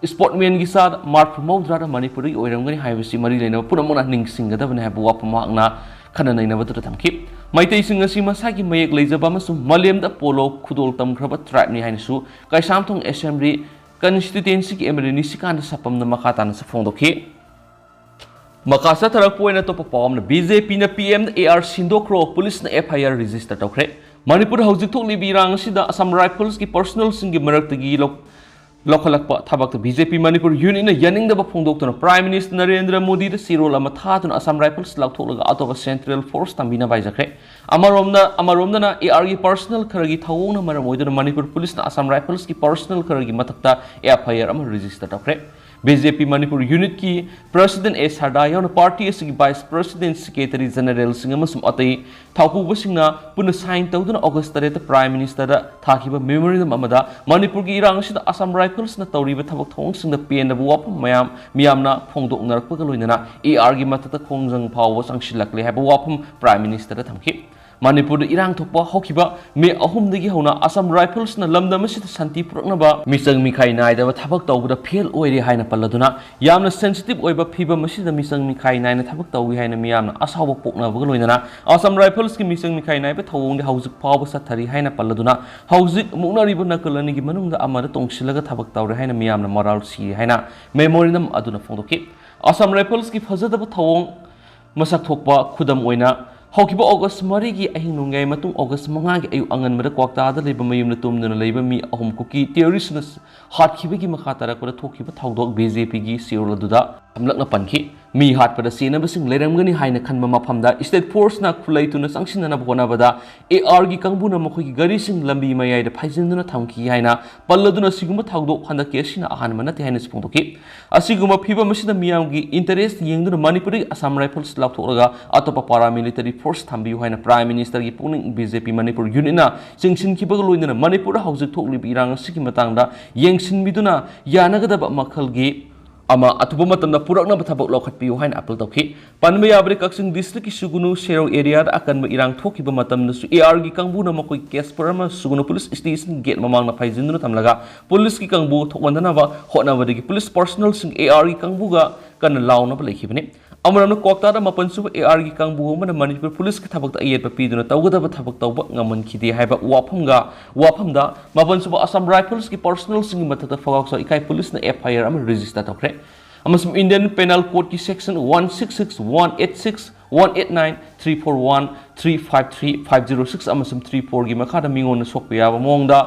sportsmanꯒꯤ ꯆꯥꯗ ꯃꯔꯐꯨ ꯃꯧꯗ꯭ꯔꯥꯗ ꯃꯅꯤꯄꯨꯔꯗꯒꯤ ꯑꯣꯏꯔꯝꯒꯅꯤ ꯍꯥꯏꯕꯁꯤ ꯃꯔꯤ ꯂꯩꯅꯕ ꯄꯨꯝꯅꯃꯛꯅ ꯅꯤꯡꯁꯤꯡꯒꯗꯕꯅꯤ ꯍꯥꯏꯕ ꯋꯥꯐꯝ ꯃꯍꯥꯛꯅ ꯈꯟꯅ ꯅꯩꯅꯕꯗꯨꯗ ꯊꯝꯈꯤ꯫ ꯃꯩꯇꯩꯁꯤꯡ ꯑꯁꯤ ꯃꯁꯥꯒꯤ ꯃꯌꯦꯛ ꯂꯩꯖꯕ ꯑꯃꯁꯨꯡ ꯃꯥꯂꯦꯝꯗ polo ꯈꯨꯗꯣꯜ ꯇꯝꯈ꯭ꯔꯕ tribeꯅꯤ ꯍꯥꯏꯅꯁꯨ ꯀꯩꯁꯥꯝꯊꯣꯡ Assembly constituencyꯒꯤ MLA ꯅꯤꯁꯤꯀꯥꯟꯇ ꯁꯄꯝꯅ ꯃꯈꯥ ꯇꯥꯅꯁꯨ ꯐꯣꯡꯗꯣꯛꯈꯤ꯫ ꯃꯈꯥ ꯆꯠꯊꯔꯛꯄ ꯑꯣꯏꯅ ꯑꯇꯣꯞꯄ ꯄꯥꯎ ꯑꯃꯅ, BJPꯅ PMꯗ AR ꯁꯤꯟꯗꯣꯛꯈ꯭ꯔꯣ, ꯄꯨꯂꯤꯁꯅ FIR register ꯇꯧꯈ꯭ꯔꯦ꯫ ꯃꯅꯤꯄꯨꯔꯗ ꯍꯧꯖꯤꯛ ꯊꯣꯛꯂꯤꯕ ꯏꯔꯥꯡ ꯑꯁꯤꯗ Assam Riflesꯀꯤ personnelꯁꯤꯡꯒꯤ ꯃꯔꯛꯇꯒꯤ ꯂꯧ-, ꯂꯧꯈꯠꯂꯛꯄ ꯊꯕꯛꯇ BJP ꯃꯅꯤꯄꯨꯔ unitꯅ ꯌꯥꯅꯤꯡꯗꯕ ꯐꯣꯡꯗꯣꯛꯇꯨꯅ Prime Minister ꯅꯔꯦꯟꯗ꯭ꯔ ꯃꯣꯗꯤꯗ ꯆꯦꯔꯣꯜ ꯑꯃ ꯊꯥꯗꯨꯅ Assam Rifles ꯂꯧꯊꯣꯛꯂꯒ ꯑꯇꯣꯞꯄ central force ꯊꯝꯕꯤꯅꯕ ꯍꯥꯏꯖꯈ꯭ꯔꯦ꯫ ꯑꯃꯔꯣꯝꯗ, ꯑꯃꯔꯣꯝꯗꯅ ARꯒꯤ personnel ꯈꯔꯒꯤ ꯊꯧꯑꯣꯡꯅ ꯃꯔꯝ ꯑꯣꯏꯗꯨꯅ ꯃꯅꯤꯄꯨꯔ ꯄꯨꯂꯤꯁꯅ Assam Riflesꯀꯤ personnel ꯈꯔꯒꯤ ꯃꯊꯛꯇ FIR ꯑꯃ register ꯇꯧꯈ꯭ꯔꯦ꯫ BJP ꯃꯅꯤꯄꯨꯔ unitꯀꯤ President ꯑꯦ ꯁꯔꯗꯥ ꯌꯥꯎꯅ party ꯑꯁꯤꯒꯤ Vice President, Secretary Generalꯁꯤꯡ ꯑꯃꯁꯨꯡ ꯑꯇꯩ ꯊꯧꯄꯨꯕꯁꯤꯡꯅ ꯄꯨꯟꯅ sign ꯇꯧꯗꯨꯅ August ꯇꯔꯦꯠꯇ Prime Ministerꯗ ꯊꯥꯈꯤꯕ memorandum ꯑꯃꯗ ꯃꯅꯤꯄꯨꯔꯒꯤ ꯏꯔꯥꯡ ꯑꯁꯤꯗ Assam Riflesꯅ ꯇꯧꯔꯤꯕ ꯊꯕꯛ ꯊꯧꯑꯣꯡꯁꯤꯡꯗ ꯄꯦꯟꯗꯕ ꯋꯥꯐꯝ ꯃꯌꯥꯝ ꯃꯤꯌꯥꯝꯅ ꯐꯣꯡꯗꯣꯛꯅꯔꯛꯄꯒ ꯂꯣꯏꯅꯅ ARꯒꯤ ꯃꯊꯛꯇ ꯈꯣꯡꯖꯪ ꯐꯥꯎꯕ ꯆꯪꯁꯤꯜꯂꯛꯂꯦ ꯍꯥꯏꯕ ꯋꯥꯐꯝ Prime Ministerꯗ ꯊꯝꯈꯤ꯫ ꯃꯅꯤꯄꯨꯔꯗ ꯏꯔꯥꯡ ꯊꯣꯛꯄ ꯍꯧꯈꯤꯕ May ꯑꯍꯨꯝꯗꯒꯤ ꯍꯧꯅ Assam Riflesꯅ ꯂꯝꯗꯝ ꯑꯁꯤꯗ ꯁꯥꯟꯇꯤ ꯄꯨꯔꯛꯅꯕ ꯃꯤꯆꯪ ꯃꯤꯈꯥꯏ ꯅꯥꯏꯗꯕ ꯊꯕꯛ ꯇꯧꯕꯗ fail ꯑꯣꯏꯔꯦ ꯍꯥꯏꯅ ꯄꯜꯂꯗꯨꯅ, ꯌꯥꯝꯅ sensitive ꯑꯣꯏꯕ ꯐꯤꯚꯝ ꯑꯁꯤꯗ ꯃꯤꯆꯪ ꯃꯤꯈꯥꯏ ꯅꯥꯏꯅ ꯊꯕꯛ ꯇꯧꯏ ꯍꯥꯏꯅ ꯃꯤꯌꯥꯝꯅ ꯑꯁꯥꯎꯕ ꯄꯣꯛꯅꯕꯒ ꯂꯣꯏꯅꯅ Assam Riflesꯀꯤ ꯃꯤꯆꯪ ꯃꯤꯈꯥꯏ ꯅꯥꯏꯕ ꯊꯧꯑꯣꯡꯗꯤ ꯍꯧꯖꯤꯛ ꯐꯥꯎꯕ ꯆꯠꯊꯔꯤ ꯍꯥꯏꯅ ꯄꯜꯂꯗꯨꯅ, ꯍꯧꯖꯤꯛ ꯃꯨꯛꯅꯔꯤꯕ ꯅꯥꯀꯜ ꯑꯅꯤꯒꯤ ꯃꯅꯨꯡꯗ ꯑꯃꯗ ꯇꯣꯡꯁꯤꯜꯂꯒ ꯊꯕꯛ ꯇꯧꯔꯦ ꯍꯥꯏꯅ ꯃꯤꯌꯥꯝꯅ morale ꯁꯤꯔꯦ ꯍꯥꯏꯅ memorandum ꯑꯗꯨꯅ ꯐꯣꯡꯗꯣꯛꯈꯤ꯫ Assam Riflesꯀꯤ ꯐꯖꯗꯕ ꯊꯧꯑꯣꯡ ꯃꯁꯛ ꯊꯣꯛꯄ ꯈꯨꯗꯝ ꯑꯣꯏꯅ, ꯍꯧꯈꯤꯕ August ꯃꯔꯤꯒꯤ ꯑꯍꯤꯡ ꯅꯣꯡꯌꯥꯏ ꯃꯇꯨꯡ August ꯃꯉꯥꯒꯤ ꯑꯌꯨꯛ ꯑꯉꯟꯕꯗ ꯀ꯭ꯋꯥꯛꯇꯥꯗ ꯂꯩꯕ ꯃꯌꯨꯝꯗ ꯇꯨꯝꯗꯨꯅ ꯂꯩꯕ ꯃꯤ ꯑꯍꯨꯝ ꯀꯨꯀꯤ terroristꯅ ꯍꯥꯠꯈꯤꯕꯒꯤ ꯃꯈꯥ ꯇꯥꯔꯛꯄꯗ ꯊꯣꯛꯈꯤꯕ ꯊꯧꯗꯣꯛ BJPꯒꯤ ꯆꯦꯔꯣꯜ ꯑꯗꯨꯗ ꯁꯝꯂꯞꯅ ꯄꯟꯈꯤ꯫ ꯃꯤ ꯍꯥꯠꯄꯗ ꯆꯦꯟꯅꯕꯁꯤꯡ ꯂꯩꯔꯝꯒꯅꯤ ꯍꯥꯏꯅ ꯈꯟꯕ ꯃꯐꯝꯗ state force ꯅ ꯈꯨꯠꯂꯩ ꯊꯨꯅ ꯆꯪꯁꯤꯟꯅꯅꯕ ꯍꯣꯠꯅꯕꯗ AR ꯒꯤ ꯀꯥꯡꯕꯨꯅ ꯃꯈꯣꯏꯒꯤ ꯒꯥꯔꯤꯁꯤꯡ ꯂꯝꯕꯤ ꯃꯌꯥꯏꯗ ꯐꯩꯖꯤꯟꯗꯨꯅ ꯊꯝꯈꯤ ꯍꯥꯏꯅ ꯄꯜꯂꯗꯨꯅ, ꯁꯤꯒꯨꯝꯕ ꯊꯧꯗꯣꯛ ꯍꯟꯗꯛꯀꯤ ꯑꯁꯤꯅ ꯑꯍꯥꯟꯕ ꯅꯠꯇꯦ ꯍꯥꯏꯅꯁꯨ ꯐꯣꯡꯗꯣꯛꯈꯤ꯫ ꯑꯁꯤꯒꯨꯝꯕ ꯐꯤꯚꯝ ꯑꯁꯤꯗ ꯃꯤꯌꯥꯝꯒꯤ interest ꯌꯦꯡꯗꯨꯅ ꯃꯅꯤꯄꯨꯔꯗꯒꯤ Assam Rifles ꯂꯥꯎꯊꯣꯛꯂꯒ ꯑꯇꯣꯞꯄ paramilitary force ꯊꯝꯕꯤꯌꯨ ꯍꯥꯏꯅ Prime Minister ꯒꯤ ꯄꯨꯛꯅꯤꯡ BJP Manipur Unit ꯅ ꯆꯤꯡꯁꯤꯟꯈꯤꯕꯒ ꯂꯣꯏꯅꯅ ꯃꯅꯤꯄꯨꯔꯗ ꯍꯧꯖꯤꯛ ꯊꯣꯛꯂꯤꯕ ꯏꯔꯥꯡ ꯑꯁꯤꯒꯤ ꯃꯇꯥꯡꯗ ꯌꯦꯡꯁꯤꯟꯕꯤꯗꯨꯅ ꯌꯥꯅꯒꯗꯕ ꯃꯈꯜꯒꯤ ꯑꯃ ꯑꯊꯨꯕ ꯃꯇꯝꯗ ꯄꯨꯔꯛꯅꯕ ꯊꯕꯛ ꯂꯧꯈꯠꯄꯤꯌꯨ ꯍꯥꯏꯅ appeal ꯇꯧꯈꯤ꯫ ꯄꯟꯕ ꯌꯥꯕꯗꯤ, ꯀꯛꯆꯤꯡ district ꯀꯤ ꯁꯨꯒꯨꯅꯨ ꯁꯦꯔꯧ area ꯗ ꯑꯀꯟꯕ ꯏꯔꯥꯡ ꯊꯣꯛꯈꯤꯕ ꯃꯇꯝꯗꯁꯨ AR ꯒꯤ ꯀꯥꯡꯕꯨꯅ ꯃꯈꯣꯏ Casper ꯑꯃ ꯁꯨꯒꯨꯅꯨ police station gate ꯃꯃꯥꯡꯗ ꯐꯩꯖꯤꯟꯗꯨꯅ ꯊꯝꯂꯒ police ꯀꯤ ꯀꯥꯡꯕꯨ ꯊꯣꯛꯍꯟꯗꯅꯕ ꯍꯣꯠꯅꯕꯗꯒꯤ police personnel ꯁꯤꯡ AR ꯒꯤ ꯀꯥꯡꯕꯨꯒ ꯀꯟꯅ ꯂꯥꯎꯅꯕ ꯂꯩꯈꯤꯕꯅꯤ꯫ ꯑꯃꯔꯣꯝꯗ, ꯀ꯭ꯋꯥꯛꯇꯥꯗ ꯃꯥꯄꯟ ꯁꯨꯕ AR ꯒꯤ ꯀꯥꯡꯕꯨ ꯑꯃꯅ ꯃꯅꯤꯄꯨꯔ police ꯀꯤ ꯊꯕꯛꯇ ꯑꯌꯦꯠꯄ ꯄꯤꯗꯨꯅ ꯇꯧꯒꯗꯕ ꯊꯕꯛ ꯇꯧꯕ ꯉꯝꯍꯟꯈꯤꯗꯦ ꯍꯥꯏꯕ ꯋꯥꯐꯝꯒ, ꯋꯥꯐꯝꯗ ꯃꯥꯄꯟ ꯁꯨꯕ Assam Rifles ꯀꯤ personnel ꯁꯤꯡꯒꯤ ꯃꯊꯛꯇ ꯐꯒꯥꯎ ꯆꯥꯎ ꯏꯀꯥꯏ police ꯅ FIR ꯑꯃ register ꯇꯧꯈ꯭ꯔꯦ꯫ ꯑꯃꯁꯨꯡ Indian Penal Code ꯀꯤ section one six six, one eight six, one eight nine, three four one, three five three, five zero six ꯑꯃꯁꯨꯡ three four ꯒꯤ ꯃꯈꯥꯗ ꯃꯤꯉꯣꯟꯗ ꯁꯣꯛꯄ ꯌꯥꯕ ꯃꯑꯣꯡꯗ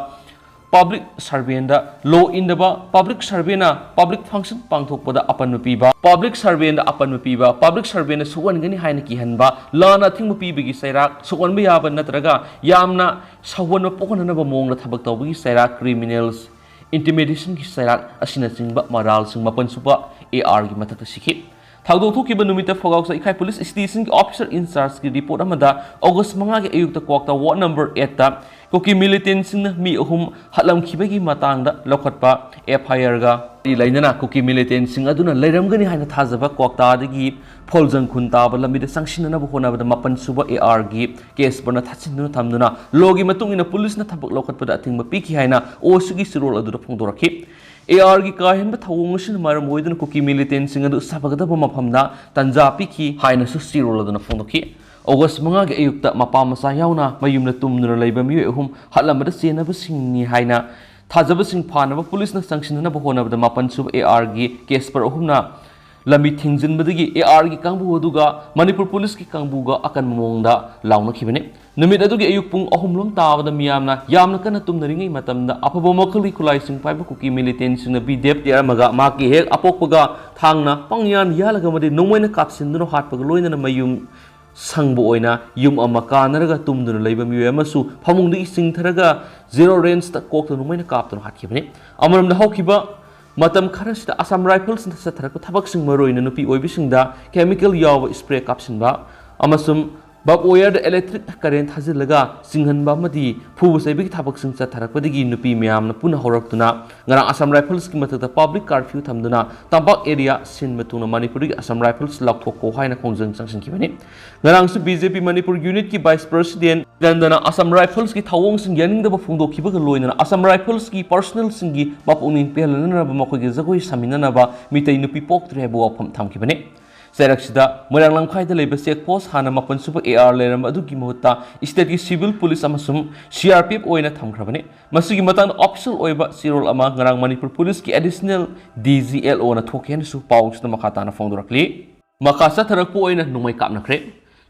public servant ꯗ law ꯏꯟꯗꯕ, public servant ꯅ public function ꯄꯥꯡꯊꯣꯛꯄꯗ ꯑꯄꯟꯕ ꯄꯤꯕ, public servant ꯗ ꯑꯄꯟꯕ ꯄꯤꯕ, public servant ꯅ ꯁꯣꯛꯍꯟꯒꯅꯤ ꯍꯥꯏꯅ ꯀꯤꯍꯟꯕ, ꯂꯥꯟꯅ ꯑꯊꯤꯡꯕ ꯄꯤꯕꯒꯤ ꯆꯩꯔꯥꯛ, ꯁꯣꯛꯍꯟꯕ ꯌꯥꯕ ꯅꯠꯇ꯭ꯔꯒ ꯌꯥꯝꯅ ꯁꯥꯎꯍꯟꯕ ꯄꯣꯛꯍꯟꯅꯕ ꯃꯑꯣꯡꯗ ꯊꯕꯛ ꯇꯧꯕꯒꯤ ꯆꯩꯔꯥꯛ, criminals, intimidation ꯒꯤ ꯆꯩꯔꯥꯛ ꯑꯁꯤꯅꯆꯤꯡꯕ ꯃꯔꯥꯜꯁꯤꯡ ꯃꯥꯄꯟ ꯁꯨꯕ AR ꯒꯤ ꯃꯊꯛꯇ ꯁꯤꯈꯤ꯫ ꯊꯧꯗꯣꯛ ꯊꯣꯛꯈꯤꯕ ꯅꯨꯃꯤꯠꯇ ꯐꯒꯥꯎ ꯆꯥꯎ ꯏꯀꯥꯏ police station ꯒꯤ officer in charge ꯀꯤ report ꯑꯃꯗ August ꯃꯉꯥꯒꯤ ꯑꯌꯨꯛꯇ ꯀ꯭ꯋꯥꯛꯇꯥ ward number eight ꯇ ꯀꯨꯀꯤ militant ꯁꯤꯡꯅ ꯃꯤ ꯑꯍꯨꯝ ꯍꯥꯠꯂꯝꯈꯤꯕꯒꯤ ꯃꯇꯥꯡꯗ ꯂꯧꯈꯠꯄ FIR ꯒ ꯃꯔꯤ ꯂꯩꯅꯅ ꯀꯨꯀꯤ militant ꯁꯤꯡ ꯑꯗꯨꯅ ꯂꯩꯔꯝꯒꯅꯤ ꯍꯥꯏꯅ ꯊꯥꯖꯕ ꯀ꯭ꯋꯥꯛꯇꯥꯗꯒꯤ ꯐꯣꯜꯖꯪ ꯈꯨꯟ ꯇꯥꯕ ꯂꯝꯕꯤꯗ ꯆꯪꯁꯤꯟꯅꯅꯕ ꯍꯣꯠꯅꯕꯗ ꯃꯥꯄꯟ ꯁꯨꯕ AR ꯒꯤ Casper ꯅ ꯊꯥꯠꯆꯤꯟꯗꯨꯅ ꯊꯝꯗꯨꯅ law ꯒꯤ ꯃꯇꯨꯡ ꯏꯟꯅ police ꯅ ꯊꯕꯛ ꯂꯧꯈꯠꯄꯗ ꯑꯊꯤꯡꯕ ꯄꯤꯈꯤ ꯍꯥꯏꯅ OC ꯒꯤ ꯆꯦꯔꯣꯜ ꯑꯗꯨꯗ ꯐꯣꯡꯗꯣꯔꯛꯈꯤ꯫ AR ꯒꯤ ꯀꯥ ꯍꯦꯟꯕ ꯊꯧꯑꯣꯡ ꯑꯁꯤꯅ ꯃꯔꯝ ꯑꯣꯏꯗꯨꯅ ꯀꯨꯀꯤ militant ꯁꯤꯡ ꯑꯗꯨ ꯁꯥꯐꯒꯗꯕ ꯃꯐꯝꯗ ꯇꯥꯟꯖꯥ ꯄꯤꯈꯤ ꯍꯥꯏꯅꯁꯨ ꯆꯦꯔꯣꯜ ꯑꯗꯨꯅ ꯐꯣꯡꯗꯣꯛꯈꯤ꯫ August ꯃꯉꯥꯒꯤ ꯑꯌꯨꯛꯇ ꯃꯄꯥ ꯃꯆꯥ ꯌꯥꯎꯅ ꯃꯌꯨꯝꯗ ꯇꯨꯝꯗꯨꯅ ꯂꯩꯕ ꯃꯤꯑꯣꯏ ꯑꯍꯨꯝ ꯍꯥꯠꯂꯝꯕꯗ ꯆꯦꯟꯅꯕꯁꯤꯡꯅꯤ ꯍꯥꯏꯅ ꯊꯥꯖꯕꯁꯤꯡ ꯐꯥꯅꯕ police ꯅ ꯆꯪꯁꯤꯟꯅꯅꯕ ꯍꯣꯠꯅꯕꯗ ꯃꯥꯄꯟ ꯁꯨꯕ AR ꯒꯤ Casper ꯑꯍꯨꯝꯅ ꯂꯝꯕꯤ ꯊꯤꯡꯖꯤꯟꯕꯗꯒꯤ ꯑꯦ ꯑꯥꯔꯒꯤ ꯀꯥꯡꯕꯨ ꯑꯗꯨꯒ ꯃꯅꯤꯄꯨꯔ ꯄꯨꯂꯤꯁꯀꯤ ꯀꯥꯡꯕꯨꯒ ꯑꯀꯟꯕ ꯃꯑꯣꯡꯗ ꯂꯥꯎꯅꯈꯤꯕꯅꯤ꯫ ꯅꯨꯃꯤꯠ ꯑꯗꯨꯒꯤ ꯑꯌꯨꯛ ꯄꯨꯡ ꯑꯍꯨꯝ ꯂꯣꯝ ꯇꯥꯕꯗ ꯃꯤꯌꯥꯝꯅ ꯌꯥꯝꯅ ꯀꯟꯅ ꯇꯨꯝꯅꯔꯤꯉꯩ ꯃꯇꯝꯗ ꯑꯐꯕ ꯃꯈꯜꯒꯤ ꯈꯨꯠꯂꯥꯏꯁꯤꯡ ꯄꯥꯏꯕ ꯀꯨꯀꯤ ꯃꯤꯂꯤꯇꯦꯟꯁꯤꯡꯅ ꯕꯤ ꯗꯦꯞ ꯇꯦꯔꯝꯃꯒ ꯃꯍꯥꯛꯀꯤ ꯍꯦꯛ ꯑꯄꯣꯛꯄꯒ ꯊꯥꯡꯅ ꯄꯪꯌꯥꯟ ꯌꯥꯜꯂꯒ ꯑꯃꯗꯤ ꯅꯣꯡꯃꯩꯅ ꯀꯥꯞꯁꯤꯟꯗꯨꯅ ꯍꯥꯠꯄꯒ ꯂꯣꯏꯅꯅ ꯃꯌꯨꯝ ꯁꯪꯕ ꯑꯣꯏꯅ ꯌꯨꯝ ꯑꯃ ꯀꯥꯟꯅꯔꯒ ꯇꯨꯝꯗꯨꯅ ꯂꯩꯕ ꯃꯤꯑꯣꯏ ꯑꯃꯁꯨ ꯐꯃꯨꯡꯗꯒꯤ ꯆꯤꯡꯊꯔꯒ ꯖꯦꯔꯣ ꯔꯦꯟꯖꯇ ꯀꯣꯛꯇ ꯅꯣꯡꯃꯩꯅ ꯀꯥꯞꯇꯨꯅ ꯍꯥꯠꯈꯤꯕꯅꯤ꯫ ꯑꯃꯔꯣꯝꯗ ꯍꯧꯈꯤꯕ ꯃꯇꯝ ꯈꯔꯁꯤꯗ ꯑꯁꯥꯝ ꯔꯥꯏꯐꯜꯁꯅ ꯆꯠꯊꯔꯛꯄ ꯊꯕꯛꯁꯤꯡ ꯃꯔꯨꯑꯣꯏꯅ ꯅꯨꯄꯤ ꯑꯣꯏꯕꯤꯁꯤꯡꯗ ꯀꯦꯃꯤꯀꯦꯜ ꯌꯥꯎꯕ ꯁ꯭ꯄ꯭ꯔꯦ ꯀꯥꯞꯁꯤꯟꯕ ꯑꯃꯁꯨꯡ ꯕꯥꯔꯕ ꯋꯥꯌꯔꯗ ꯏꯂꯦꯛꯇ꯭ꯔꯤꯛ ꯀꯔꯦꯟ ꯊꯥꯖꯤꯜꯂꯒ ꯆꯤꯡꯍꯟꯕ ꯑꯃꯗꯤ ꯐꯨꯕ ꯆꯩꯕꯒꯤ ꯊꯕꯛꯁꯤꯡ ꯆꯠꯊꯔꯛꯄꯗꯒꯤ ꯅꯨꯄꯤ ꯃꯌꯥꯝꯅ ꯄꯨꯟꯅ ꯍꯧꯔꯛꯇꯨꯅ ꯉꯔꯥꯡ ꯑꯁꯥꯝ ꯔꯥꯏꯐꯜꯁꯀꯤ ꯃꯊꯛꯇ ꯄꯕ꯭ꯂꯤꯛ ꯀꯥꯔꯐ꯭ꯌꯨ ꯊꯝꯗꯨꯅ ꯇꯝꯄꯥꯛ ꯑꯦꯔꯤꯌꯥ ꯁꯤꯟꯕ ꯊꯨꯡꯅ ꯃꯅꯤꯄꯨꯔꯗꯒꯤ ꯑꯁꯥꯝ ꯔꯥꯏꯐꯜꯁ ꯂꯧꯊꯣꯛꯀꯣ ꯍꯥꯏꯅ ꯈꯣꯡꯖꯪ ꯆꯪꯁꯤꯟꯈꯤꯕꯅꯤ꯫ ꯉꯔꯥꯡꯁꯨ ꯕꯤ ꯖꯦ ꯄꯤ ꯃꯅꯤꯄꯨꯔ ꯌꯨꯅꯤꯠꯀꯤ ꯚꯥꯏꯁ ꯄ꯭ꯔꯁꯤꯗꯦꯟ ꯆꯟꯗꯅ ꯑꯁꯥꯝ ꯔꯥꯏꯐꯜꯁꯀꯤ ꯊꯧꯑꯣꯡꯁꯤꯡ ꯌꯥꯅꯤꯡꯗꯕ ꯐꯣꯡꯗꯣꯛꯈꯤꯕꯒ ꯂꯣꯏꯅꯅ ꯑꯁꯥꯝ ꯔꯥꯏꯐꯜꯁꯀꯤ ꯄꯔꯁꯅꯦꯜꯁꯤꯡꯒꯤ ꯃꯄꯨꯛꯅꯤꯡ ꯄꯦꯜꯍꯟꯅꯅꯕ ꯃꯈꯣꯏꯒꯤ ꯖꯒꯣꯏ ꯁꯥꯃꯤꯟꯅꯅꯕ ꯃꯤꯇꯩ ꯅꯨꯄꯤ ꯄꯣꯛꯇ꯭ꯔꯦ ꯍꯥꯏꯕ ꯋꯥꯐꯝ ꯊꯝꯈꯤꯕꯅꯤ꯫ ꯆꯩꯔꯛꯁꯤꯗ ꯃꯣꯏꯔꯥꯡ ꯂꯝꯈꯥꯏꯗ ꯂꯩꯕ ꯆꯦꯛ ꯄꯣꯁ ꯍꯥꯟꯅ ꯃꯥꯄꯟ ꯁꯨꯕ ꯑꯦ ꯑꯥꯔ ꯂꯩꯔꯝꯕ ꯑꯗꯨꯒꯤ ꯃꯍꯨꯠꯇ ꯁ꯭ꯇꯦꯠꯀꯤ ꯁꯤꯚꯤꯜ ꯄꯨꯂꯤꯁ ꯑꯃꯁꯨꯡ ꯁꯤ ꯑꯥꯔ ꯄꯤ ꯑꯦꯐ ꯑꯣꯏꯅ ꯊꯝꯈ꯭ꯔꯕꯅꯤ꯫ ꯃꯁꯤꯒꯤ ꯃꯇꯥꯡꯗ ꯑꯣꯐꯤꯁꯤꯌꯦꯜ ꯑꯣꯏꯕ ꯆꯦꯔꯣꯜ ꯑꯃ ꯉꯔꯥꯡ ꯃꯅꯤꯄꯨꯔ ꯄꯨꯂꯤꯁꯀꯤ ꯑꯦꯗꯤꯁꯅꯦꯜ ꯗꯤ ꯖꯤ ꯑꯦꯜ ꯑꯣꯅ ꯊꯣꯛꯈꯤ ꯍꯥꯏꯅꯁꯨ ꯄꯥꯎꯁꯤꯗ ꯃꯈꯥ ꯇꯥꯅ ꯐꯣꯡꯗꯣꯔꯛꯂꯤ꯫ ꯃꯈꯥ ꯆꯠꯊꯔꯛꯄ ꯑꯣꯏꯅ ꯅꯣꯡꯃꯩ ꯀꯥꯞꯅꯈ꯭ꯔꯦ꯫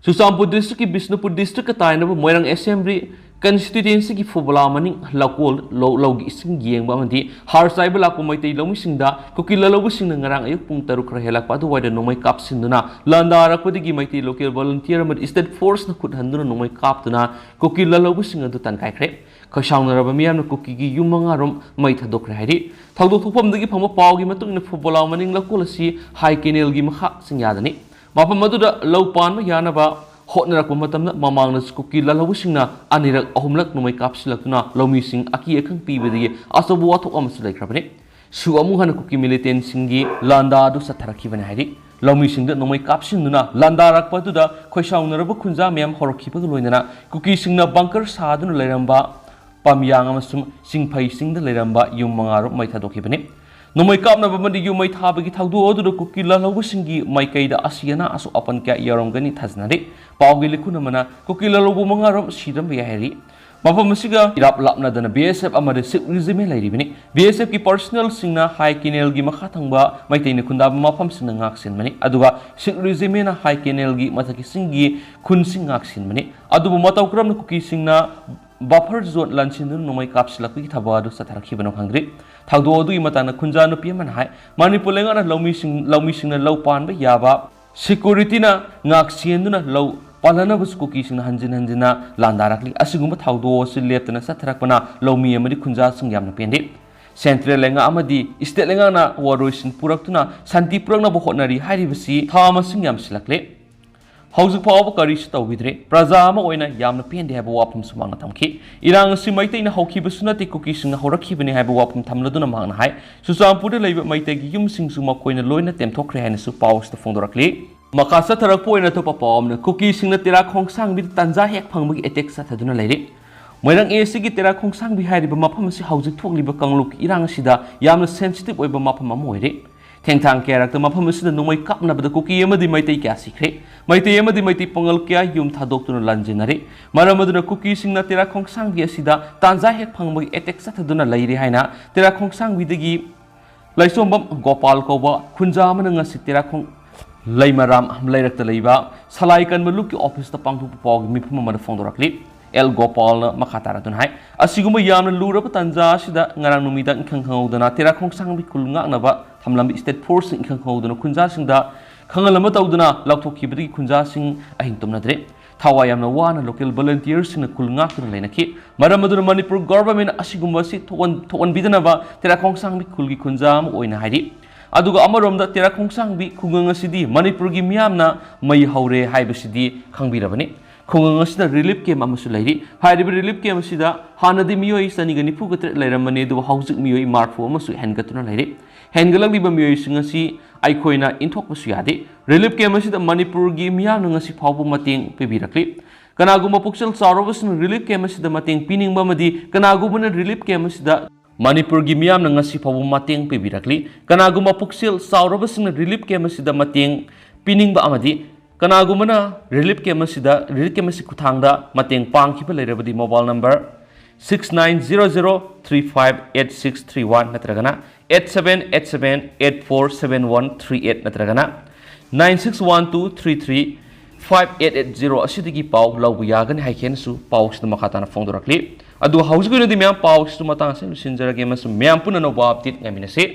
ꯆꯨꯔꯆꯥꯟꯄꯨꯔ ꯗꯤꯁꯇ꯭ꯔꯤꯛꯀꯤ ꯕꯤꯁꯅꯨꯄꯨꯔ ꯗꯤꯁꯇ꯭ꯔꯤꯛꯀ ꯇꯥꯏꯅꯕ ꯃꯣꯏꯔꯥꯡ ꯑꯦꯁꯦꯝꯕ꯭ꯂꯤ ꯀꯟꯁꯇꯤꯇ꯭ꯌꯨꯌꯦꯟꯁꯤꯒꯤ ꯐꯨꯕꯂꯥ ꯃꯅꯤꯡ ꯂꯧꯀꯣꯜ ꯂꯧ, ꯂꯧꯒꯤ ꯏꯁꯤꯡ ꯌꯦꯡꯕ ꯑꯃꯗꯤ ꯍꯥꯔ ꯆꯥꯏꯕ ꯂꯥꯛꯄ ꯃꯩꯇꯩ ꯂꯧꯃꯤꯁꯤꯡꯗ ꯀꯨꯀꯤ ꯂꯥꯜꯍꯧꯕꯁꯤꯡꯅ ꯉꯔꯥꯡ ꯑꯌꯨꯛ ꯄꯨꯡ ꯇꯔꯨꯛ ꯈꯔ ꯍꯦꯜꯂꯛꯄ ꯑꯗꯨꯋꯥꯏꯗ ꯅꯣꯡꯃꯩ ꯀꯥꯞꯁꯤꯟꯗꯨꯅ ꯂꯥꯟꯗꯥꯔꯛꯄꯗꯒꯤ ꯃꯩꯇꯩ ꯂꯣꯀꯦꯜ ꯚꯣꯂꯨꯟꯇꯤꯌꯔ ꯑꯃꯗꯤ ꯁ꯭ꯇꯦꯠ ꯐꯣꯔꯁꯅ ꯈꯨꯠ ꯍꯟꯗꯨꯅ ꯅꯣꯡꯃꯩ ꯀꯥꯞꯇꯨꯅ ꯀꯨꯀꯤ ꯂꯥꯜꯍꯧꯕꯁꯤꯡ ꯑꯗꯨ ꯇꯥꯟꯈꯥꯏꯈ꯭ꯔꯦ꯫ ꯈꯣꯏꯁꯥꯎꯅꯔꯕ ꯃꯤꯌꯥꯝꯅ ꯀꯨꯀꯤꯒꯤ ꯌꯨꯝ ꯃꯉꯥꯔꯣꯝ ꯃꯩ ꯊꯥꯗꯣꯛꯈ꯭ꯔꯦ ꯍꯥꯏꯔꯤ꯫ ꯊꯧꯗꯣꯛ ꯊꯣꯛꯐꯝꯗꯒꯤ ꯐꯪꯕ ꯄꯥꯎꯒꯤ ꯃꯇꯨꯡ ꯏꯟꯅ ꯐꯨꯕꯂꯥ ꯃꯅꯤꯡ ꯂꯧꯀꯣꯜ ꯑꯁꯤ ꯍꯥꯏ ꯀꯦꯅꯦꯜꯒꯤ ꯃꯈꯥ ꯆꯤꯡꯌꯥꯗꯅꯤ꯫ ꯃꯐꯝ ꯑꯗꯨꯗ ꯂꯧ ꯄꯥꯟꯕ ꯌꯥꯅꯕ ꯍꯣꯠꯅꯔꯛꯄ ꯃꯇꯝꯗ ꯃꯃꯥꯡꯗꯁꯨ ꯀꯨꯀꯤ ꯂꯥꯜꯍꯧꯕꯁꯤꯡꯅ ꯑꯅꯤꯔꯛ ꯑꯍꯨꯝꯂꯛ ꯅꯣꯡꯃꯩ ꯀꯥꯞꯁꯤꯜꯂꯛꯇꯨꯅ ꯂꯧꯃꯤꯁꯤꯡ ꯑꯀꯤ ꯑꯈꯪ ꯄꯤꯕꯗꯒꯤ ꯑꯆꯧꯕ ꯋꯥꯊꯣꯛ ꯑꯃꯁꯨ ꯂꯩꯈ꯭ꯔꯕꯅꯤ꯫ ꯁꯨ ꯑꯃꯨꯛ ꯍꯟꯅ ꯀꯨꯀꯤ ꯃꯤꯂꯤꯇꯦꯟꯁꯤꯡꯒꯤ ꯂꯥꯟꯗꯥ ꯑꯗꯨ ꯆꯠꯊꯔꯛꯈꯤꯕꯅꯤ ꯍꯥꯏꯔꯤ꯫ ꯂꯧꯃꯤꯁꯤꯡꯗ ꯅꯣꯡꯃꯩ ꯀꯥꯞꯁꯤꯟꯗꯨꯅ ꯂꯥꯟꯗꯥꯔꯛꯄ ꯑꯗꯨꯗ ꯈꯣꯏꯁꯥꯎꯅꯔꯕ ꯈꯨꯟꯖꯥ ꯃꯌꯥꯝ ꯍꯧꯔꯛꯈꯤꯕꯒ ꯂꯣꯏꯅꯅ ꯀꯨꯀꯤꯁꯤꯡꯅ ꯕꯪꯀꯔ ꯁꯥꯗꯨꯅ ꯂꯩꯔꯝꯕ ꯄꯥꯝꯌꯥꯡ ꯑꯃꯁꯨꯡ ꯆꯤꯡꯐꯩ ꯆꯤꯡꯗ ꯂꯩꯔꯝꯕ ꯌꯨꯝ ꯃꯉꯥꯔꯣꯝ ꯃꯩ ꯊꯥꯗꯣꯛꯈꯤꯕꯅꯤ꯫ ꯅꯣꯡꯃꯩ ꯀꯥꯞꯅꯕ ꯑꯃꯗꯤ ꯌꯨꯝ ꯃꯩ ꯊꯥꯕꯒꯤ ꯊꯧꯗꯣꯛ ꯑꯗꯨꯗ ꯀꯨꯀꯤ ꯂꯥꯜꯍꯧꯕꯁꯤꯡꯒꯤ ꯃꯥꯏꯀꯩꯗ ꯑꯁꯤ ꯑꯅꯥ ꯑꯁꯣꯛ ꯑꯄꯟ ꯀꯌꯥ ꯌꯥꯎꯔꯝꯒꯅꯤ ꯊꯥꯖꯅꯔꯤ꯫ ꯄꯥꯎꯒꯤ ꯂꯤꯈꯨꯟ ꯑꯃꯅ ꯀꯨꯀꯤ ꯂꯥꯜꯍꯧꯕ ꯃꯉꯥꯔꯣꯝ ꯁꯤꯔꯝꯕ ꯌꯥꯏ ꯍꯥꯏꯔꯤ꯫ ꯃꯐꯝ ꯑꯁꯤꯒ ꯏꯔꯥꯞ ꯂꯥꯞꯅꯗꯅ B S F ꯑꯃꯗꯤ Sikh regiment ꯂꯩꯔꯤꯕꯅꯤ꯫ B S F ꯀꯤ personnel ꯁꯤꯡꯅ High Canal ꯒꯤ ꯃꯈꯥ ꯊꯪꯕ ꯃꯩꯇꯩꯅ ꯈꯨꯟꯗꯥꯕ ꯃꯐꯝꯁꯤꯡꯅ ꯉꯥꯛ ꯁꯦꯟꯕꯅꯤ, ꯑꯗꯨꯒ Sikh regiment ꯅ High Canal ꯒꯤ ꯃꯊꯛꯀꯤ ꯆꯤꯡꯒꯤ ꯈꯨꯟꯁꯤꯡ ꯉꯥꯛ ꯁꯦꯟꯕꯅꯤ꯫ ꯑꯗꯨꯕꯨ ꯃꯇꯧ ꯀꯔꯝꯅ ꯀꯨꯀꯤꯁꯤꯡꯅ buffer zone ꯂꯥꯟꯁꯤꯟꯗꯨꯅ ꯅꯣꯡꯃꯩ ꯀꯥꯞꯁꯤꯜꯂꯛꯄꯒꯤ ꯊꯕꯛ ꯑꯗꯨ ꯆꯠꯊꯔꯛꯈꯤꯕꯅꯣ ꯈꯪꯗ꯭ꯔꯤ꯫ ꯊꯧꯗꯣꯛ ꯑꯗꯨꯒꯤ ꯃꯇꯥꯡꯗ ꯈꯨꯟꯖꯥ ꯅꯨꯄꯤ ꯑꯃꯅ ꯍꯥꯏ, ꯃꯅꯤꯄꯨꯔ ꯂꯩꯉꯥꯛꯅ ꯂꯧꯃꯤꯁꯤꯡ, ꯂꯧꯃꯤꯁꯤꯡꯅ ꯂꯧ ꯄꯥꯟꯕ ꯌꯥꯕ security ꯅ ꯉꯥꯛ ꯁꯦꯟꯗꯨꯅ ꯂꯧ ꯄꯥꯜꯍꯟꯅꯕꯁꯨ ꯀꯨꯀꯤꯁꯤꯡꯅ ꯍꯟꯖꯤꯟ ꯍꯟꯖꯤꯟꯅ ꯂꯥꯟꯗꯥꯔꯛꯂꯤ꯫ ꯑꯁꯤꯒꯨꯝꯕ ꯊꯧꯗꯣꯛ ꯑꯁꯤ ꯂꯦꯞꯇꯅ ꯆꯠꯊꯔꯛꯄꯅ ꯂꯧꯃꯤ ꯑꯃꯗꯤ ꯈꯨꯟꯖꯥꯁꯤꯡ ꯌꯥꯝꯅ ꯄꯦꯟꯗꯦ꯫ Central ꯂꯩꯉꯥꯛ ꯑꯃꯗꯤ state ꯂꯩꯉꯥꯛꯅ ꯋꯥꯔꯣꯏꯁꯤꯟ ꯄꯨꯔꯛꯇꯨꯅ ꯁꯥꯟꯇꯤ ꯄꯨꯔꯛꯅꯕ ꯍꯣꯠꯅꯔꯤ ꯍꯥꯏꯔꯤꯕꯁꯤ ꯊꯥ ꯃꯁꯤꯡ ꯌꯥꯝꯁꯤꯜꯂꯛꯂꯦ꯫ ꯍꯧꯖꯤꯛ ꯐꯥꯎꯕ ꯀꯔꯤꯁꯨ ꯇꯧꯕꯤꯗ꯭ꯔꯦ꯫ ꯄ꯭ꯔꯖꯥ ꯑꯃ ꯑꯣꯏꯅ ꯌꯥꯝꯅ ꯄꯦꯟꯗꯦ ꯍꯥꯏꯕ ꯋꯥꯐꯝꯁꯨ ꯃꯍꯥꯛꯅ ꯊꯝꯈꯤ꯫ ꯏꯔꯥꯡ ꯑꯁꯤ ꯃꯩꯇꯩꯅ ꯍꯧꯈꯤꯕꯁꯨ ꯅꯠꯇꯦ, ꯀꯨꯀꯤꯁꯤꯡꯅ ꯍꯧꯔꯛꯈꯤꯕꯅꯤ ꯍꯥꯏꯕ ꯋꯥꯐꯝ ꯊꯝꯂꯗꯨꯅ ꯃꯍꯥꯛꯅ ꯍꯥꯏ, ꯆꯨꯔꯆꯥꯟꯄꯨꯔꯗ ꯂꯩꯕ ꯃꯩꯇꯩꯒꯤ ꯌꯨꯝꯁꯤꯡꯁꯨ ꯃꯈꯣꯏꯅ ꯂꯣꯏꯅ ꯇꯦꯝꯊꯣꯛꯈ꯭ꯔꯦ ꯍꯥꯏꯅꯁꯨ ꯄꯥꯎ ꯑꯁꯤꯗ ꯐꯣꯡꯗꯣꯔꯛꯂꯤ꯫ ꯃꯈꯥ ꯆꯠꯊꯔꯛꯄ ꯑꯣꯏꯅ ꯑꯇꯣꯞꯄ ꯄꯥꯎ ꯑꯃꯅ, ꯀꯨꯀꯤꯁꯤꯡꯅ ꯇꯦꯔꯥ ꯈꯣꯡꯁꯥꯡꯕꯤꯗ ꯇꯥꯟꯖꯥ ꯍꯦꯛ ꯐꯪꯕꯒꯤ attack ꯆꯠꯊꯗꯨꯅ ꯂꯩꯔꯤ꯫ ꯃꯣꯏꯔꯥꯡ A ꯑꯁꯤꯒꯤ ꯇꯦꯔꯥ ꯈꯣꯡꯁꯥꯡꯕꯤ ꯍꯥꯏꯔꯤꯕ ꯃꯐꯝ ꯑꯁꯤ ꯍꯧꯖꯤꯛ ꯊꯣꯛꯂꯤꯕ ꯀꯥꯡꯂꯨꯞꯀꯤ ꯏꯔꯥꯡ ꯑꯁꯤꯗ ꯌꯥꯝꯅ sensitive ꯑꯣꯏꯕ ꯃꯐꯝ ꯑꯃ ꯑꯣꯏꯔꯦ꯫ ꯊꯦꯡꯊꯥꯡ ꯀꯌꯥꯔꯛꯇ ꯃꯐꯝ ꯑꯁꯤꯗ ꯅꯣꯡꯃꯩ ꯀꯥꯞꯅꯕꯗ ꯀꯨꯀꯤ ꯑꯃꯗꯤ ꯃꯩꯇꯩ ꯀꯌꯥ ꯁꯤꯈ꯭ꯔꯦ꯫ ꯃꯩꯇꯩ ꯑꯃꯗꯤ ꯃꯩꯇꯩ ꯄꯥꯉꯜ ꯀꯌꯥ ꯌꯨꯝ ꯊꯥꯗꯣꯛꯇꯨꯅ ꯂꯥꯟꯖꯦꯟꯅꯔꯦ꯫ ꯃꯔꯝ ꯑꯗꯨꯅ ꯀꯨꯀꯤꯁꯤꯡꯅ ꯇꯦꯔꯥ ꯈꯣꯡꯁꯥꯡꯕꯤ ꯑꯁꯤꯗ ꯇꯥꯟꯖꯥ ꯍꯦꯛ ꯐꯪꯕꯒꯤ attack ꯆꯠꯊꯗꯨꯅ ꯂꯩꯔꯦ ꯍꯥꯏꯅ ꯇꯦꯔꯥ ꯈꯣꯡꯁꯥꯡꯕꯤꯗꯒꯤ ꯂꯥꯏꯁꯣꯝꯕꯝ ꯒꯣꯄꯥꯜ ꯀꯧꯕ ꯈꯨꯟꯖꯥ ꯑꯃꯅ ꯉꯁꯤ ꯇꯦꯔꯥꯈꯣꯡ ꯂꯩꯃꯔꯥꯝ ꯂꯩꯔꯛꯇ ꯂꯩꯕ ꯁꯂꯥꯏ ꯀꯟꯕ ꯂꯨꯞꯀꯤ office ꯇ ꯄꯥꯡꯊꯣꯛꯄ ꯄꯥꯎꯒꯤ ꯃꯤꯐꯝ ꯑꯃꯗ ꯐꯣꯡꯗꯣꯔꯛꯂꯤ꯫ ꯑꯦꯜ ꯒꯣꯄꯥꯜꯅ ꯃꯈꯥ ꯇꯥꯔꯗꯨꯅ ꯍꯥꯏ, ꯑꯁꯤꯒꯨꯝꯕ ꯌꯥꯝꯅ ꯂꯨꯔꯕ ꯇꯥꯟꯖꯥ ꯑꯁꯤꯗ ꯉꯔꯥꯡ ꯅꯨꯃꯤꯗꯥꯡ ꯏꯈꯪ ꯈꯪꯍꯧꯗꯅ ꯇꯦꯔꯥꯈꯣꯡ ꯁꯥꯡꯕꯤ ꯈꯨꯜ ꯉꯥꯛꯅꯕ ꯊꯝꯂꯝꯕ state force ꯁꯤꯡ ꯏꯈꯪ ꯈꯪꯍꯧꯗꯅ ꯈꯨꯟꯖꯥꯁꯤꯡꯗ ꯈꯪꯍꯜ ꯑꯃ ꯇꯧꯗꯨꯅ ꯂꯧꯊꯣꯛꯈꯤꯕꯗꯒꯤ ꯈꯨꯟꯖꯥꯁꯤꯡ ꯑꯍꯤꯡ ꯇꯨꯝꯅꯗ꯭ꯔꯦ꯫ ꯊꯋꯥꯏ ꯌꯥꯝꯅ ꯋꯥꯅ local volunteer ꯁꯤꯡꯅ ꯈꯨꯜ ꯉꯥꯛꯇꯨꯅ ꯂꯩꯅꯈꯤ꯫ ꯃꯔꯝ ꯑꯗꯨꯅ ꯃꯅꯤꯄꯨꯔ government ꯅ ꯑꯁꯤꯒꯨꯝꯕ ꯑꯁꯤ ꯊꯣꯛꯍꯟ-, ꯊꯣꯛꯍꯟꯕꯤꯗꯅꯕ ꯇꯦꯔꯥꯈꯣꯡ ꯁꯥꯡꯕꯤ ꯈꯨꯜꯒꯤ ꯈꯨꯟꯖꯥ ꯑꯃ ꯑꯣꯏꯅ ꯍꯥꯏꯔꯤ꯫ ꯑꯗꯨꯒ ꯑꯃꯔꯣꯝꯗ ꯇꯦꯔꯥꯈꯣꯡ ꯁꯥꯡꯕꯤ ꯈꯨꯡꯒꯪ ꯑꯁꯤꯗꯤ ꯃꯅꯤꯄꯨꯔꯒꯤ ꯃꯤꯌꯥꯝꯅ ꯃꯩ ꯍꯧꯔꯦ ꯍꯥꯏꯕꯁꯤꯗꯤ ꯈꯪꯕꯤꯔꯕꯅꯤ꯫ ꯈꯨꯡꯒꯪ ꯑꯁꯤꯗ relief camp ꯑꯃꯁꯨ ꯂꯩꯔꯤ꯫ ꯍꯥꯏꯔꯤꯕ relief camp ꯑꯁꯤꯗ ꯍꯥꯟꯅꯗꯤ ꯃꯤꯑꯣꯏ ꯆꯅꯤꯒ ꯅꯤꯐꯨꯒ ꯇꯔꯦꯠ ꯂꯩꯔꯝꯕꯅꯤ, ꯑꯗꯨꯕꯨ ꯍꯧꯖꯤꯛ ꯃꯤꯑꯣꯏ ꯃꯔꯤꯐꯨ ꯑꯃꯁꯨ ꯍꯦꯟꯒꯠꯇꯨꯅ ꯂꯩꯔꯤ꯫ ꯍꯦꯟꯒꯠꯂꯛꯂꯤꯕ ꯃꯤꯑꯣꯏꯁꯤꯡ ꯑꯁꯤ ꯑꯩꯈꯣꯏꯅ ꯏꯟꯊꯣꯛꯄꯁꯨ ꯌꯥꯗꯦ꯫ Relief camp ꯑꯁꯤꯗ ꯃꯅꯤꯄꯨꯔꯒꯤ ꯃꯤꯌꯥꯝꯅ ꯉꯁꯤ ꯐꯥꯎꯕ ꯃꯇꯦꯡ ꯄꯤꯕꯤꯔꯛꯂꯤ꯫ ꯀꯅꯥꯒꯨꯝꯕ ꯄꯨꯛꯆꯦꯜ ꯆꯥꯎꯔꯕꯁꯤꯡꯅ relief camp ꯑꯁꯤꯗ ꯃꯇꯦꯡ ꯄꯤꯅꯤꯡꯕ ꯑꯃꯗꯤ ꯀꯅꯥꯒꯨꯝꯕꯅ relief camp ꯑꯁꯤꯗ ꯃꯅꯤꯄꯨꯔꯒꯤ ꯃꯤꯌꯥꯝꯅ ꯉꯁꯤ ꯐꯥꯎꯕ ꯃꯇꯦꯡ ꯄꯤꯕꯤꯔꯛꯂꯤ꯫ ꯀꯅꯥꯒꯨꯝꯕ ꯄꯨꯛꯆꯦꯜ ꯆꯥꯎꯔꯕꯁꯤꯡꯅ relief camp ꯑꯁꯤꯗ ꯃꯇꯦꯡ ꯄꯤꯅꯤꯡꯕ ꯑꯃꯗꯤ ꯀꯅꯥꯒꯨꯝꯕꯅ ꯔꯤꯂꯤꯐ ꯀꯦꯝ ꯑꯁꯤꯗ, ꯔꯤꯂꯤꯐ ꯀꯦꯝ ꯑꯁꯤ ꯈꯨꯊꯥꯡꯗ ꯃꯇꯦꯡ ꯄꯥꯡꯈꯤꯕ ꯂꯩꯔꯕꯗꯤ, mobile number six nine zero zero three five eight six three one ꯅꯠꯇ꯭ꯔꯒꯅ eight seven eight seven eight four seven one three eight ꯅꯠꯇ꯭ꯔꯒꯅ nine six one two three three five eight eight zero ꯑꯁꯤꯗꯒꯤ ꯄꯥꯎ ꯂꯧꯕ ꯌꯥꯒꯅꯤ ꯍꯥꯏꯈꯤꯅꯁꯨ ꯄꯥꯎꯁꯤꯗ ꯃꯈꯥ ꯇꯥꯅ ꯐꯣꯡꯗꯣꯔꯛꯂꯤ꯫ ꯑꯗꯨ ꯍꯧꯖꯤꯛꯀꯤ ꯑꯣꯏꯅꯗꯤ ꯃꯌꯥꯝ, ꯄꯥꯎꯁꯤꯁꯨ ꯃꯇꯥꯡ ꯑꯁꯤꯗ ꯂꯣꯏꯁꯤꯟꯖꯔꯒꯦ ꯑꯃꯁꯨꯡ ꯃꯌꯥꯝ ꯄꯨꯟꯅ ꯑꯅꯧꯕ ꯑꯞꯗꯦꯠ ꯉꯥꯏꯃꯤꯟꯅꯁꯤ꯫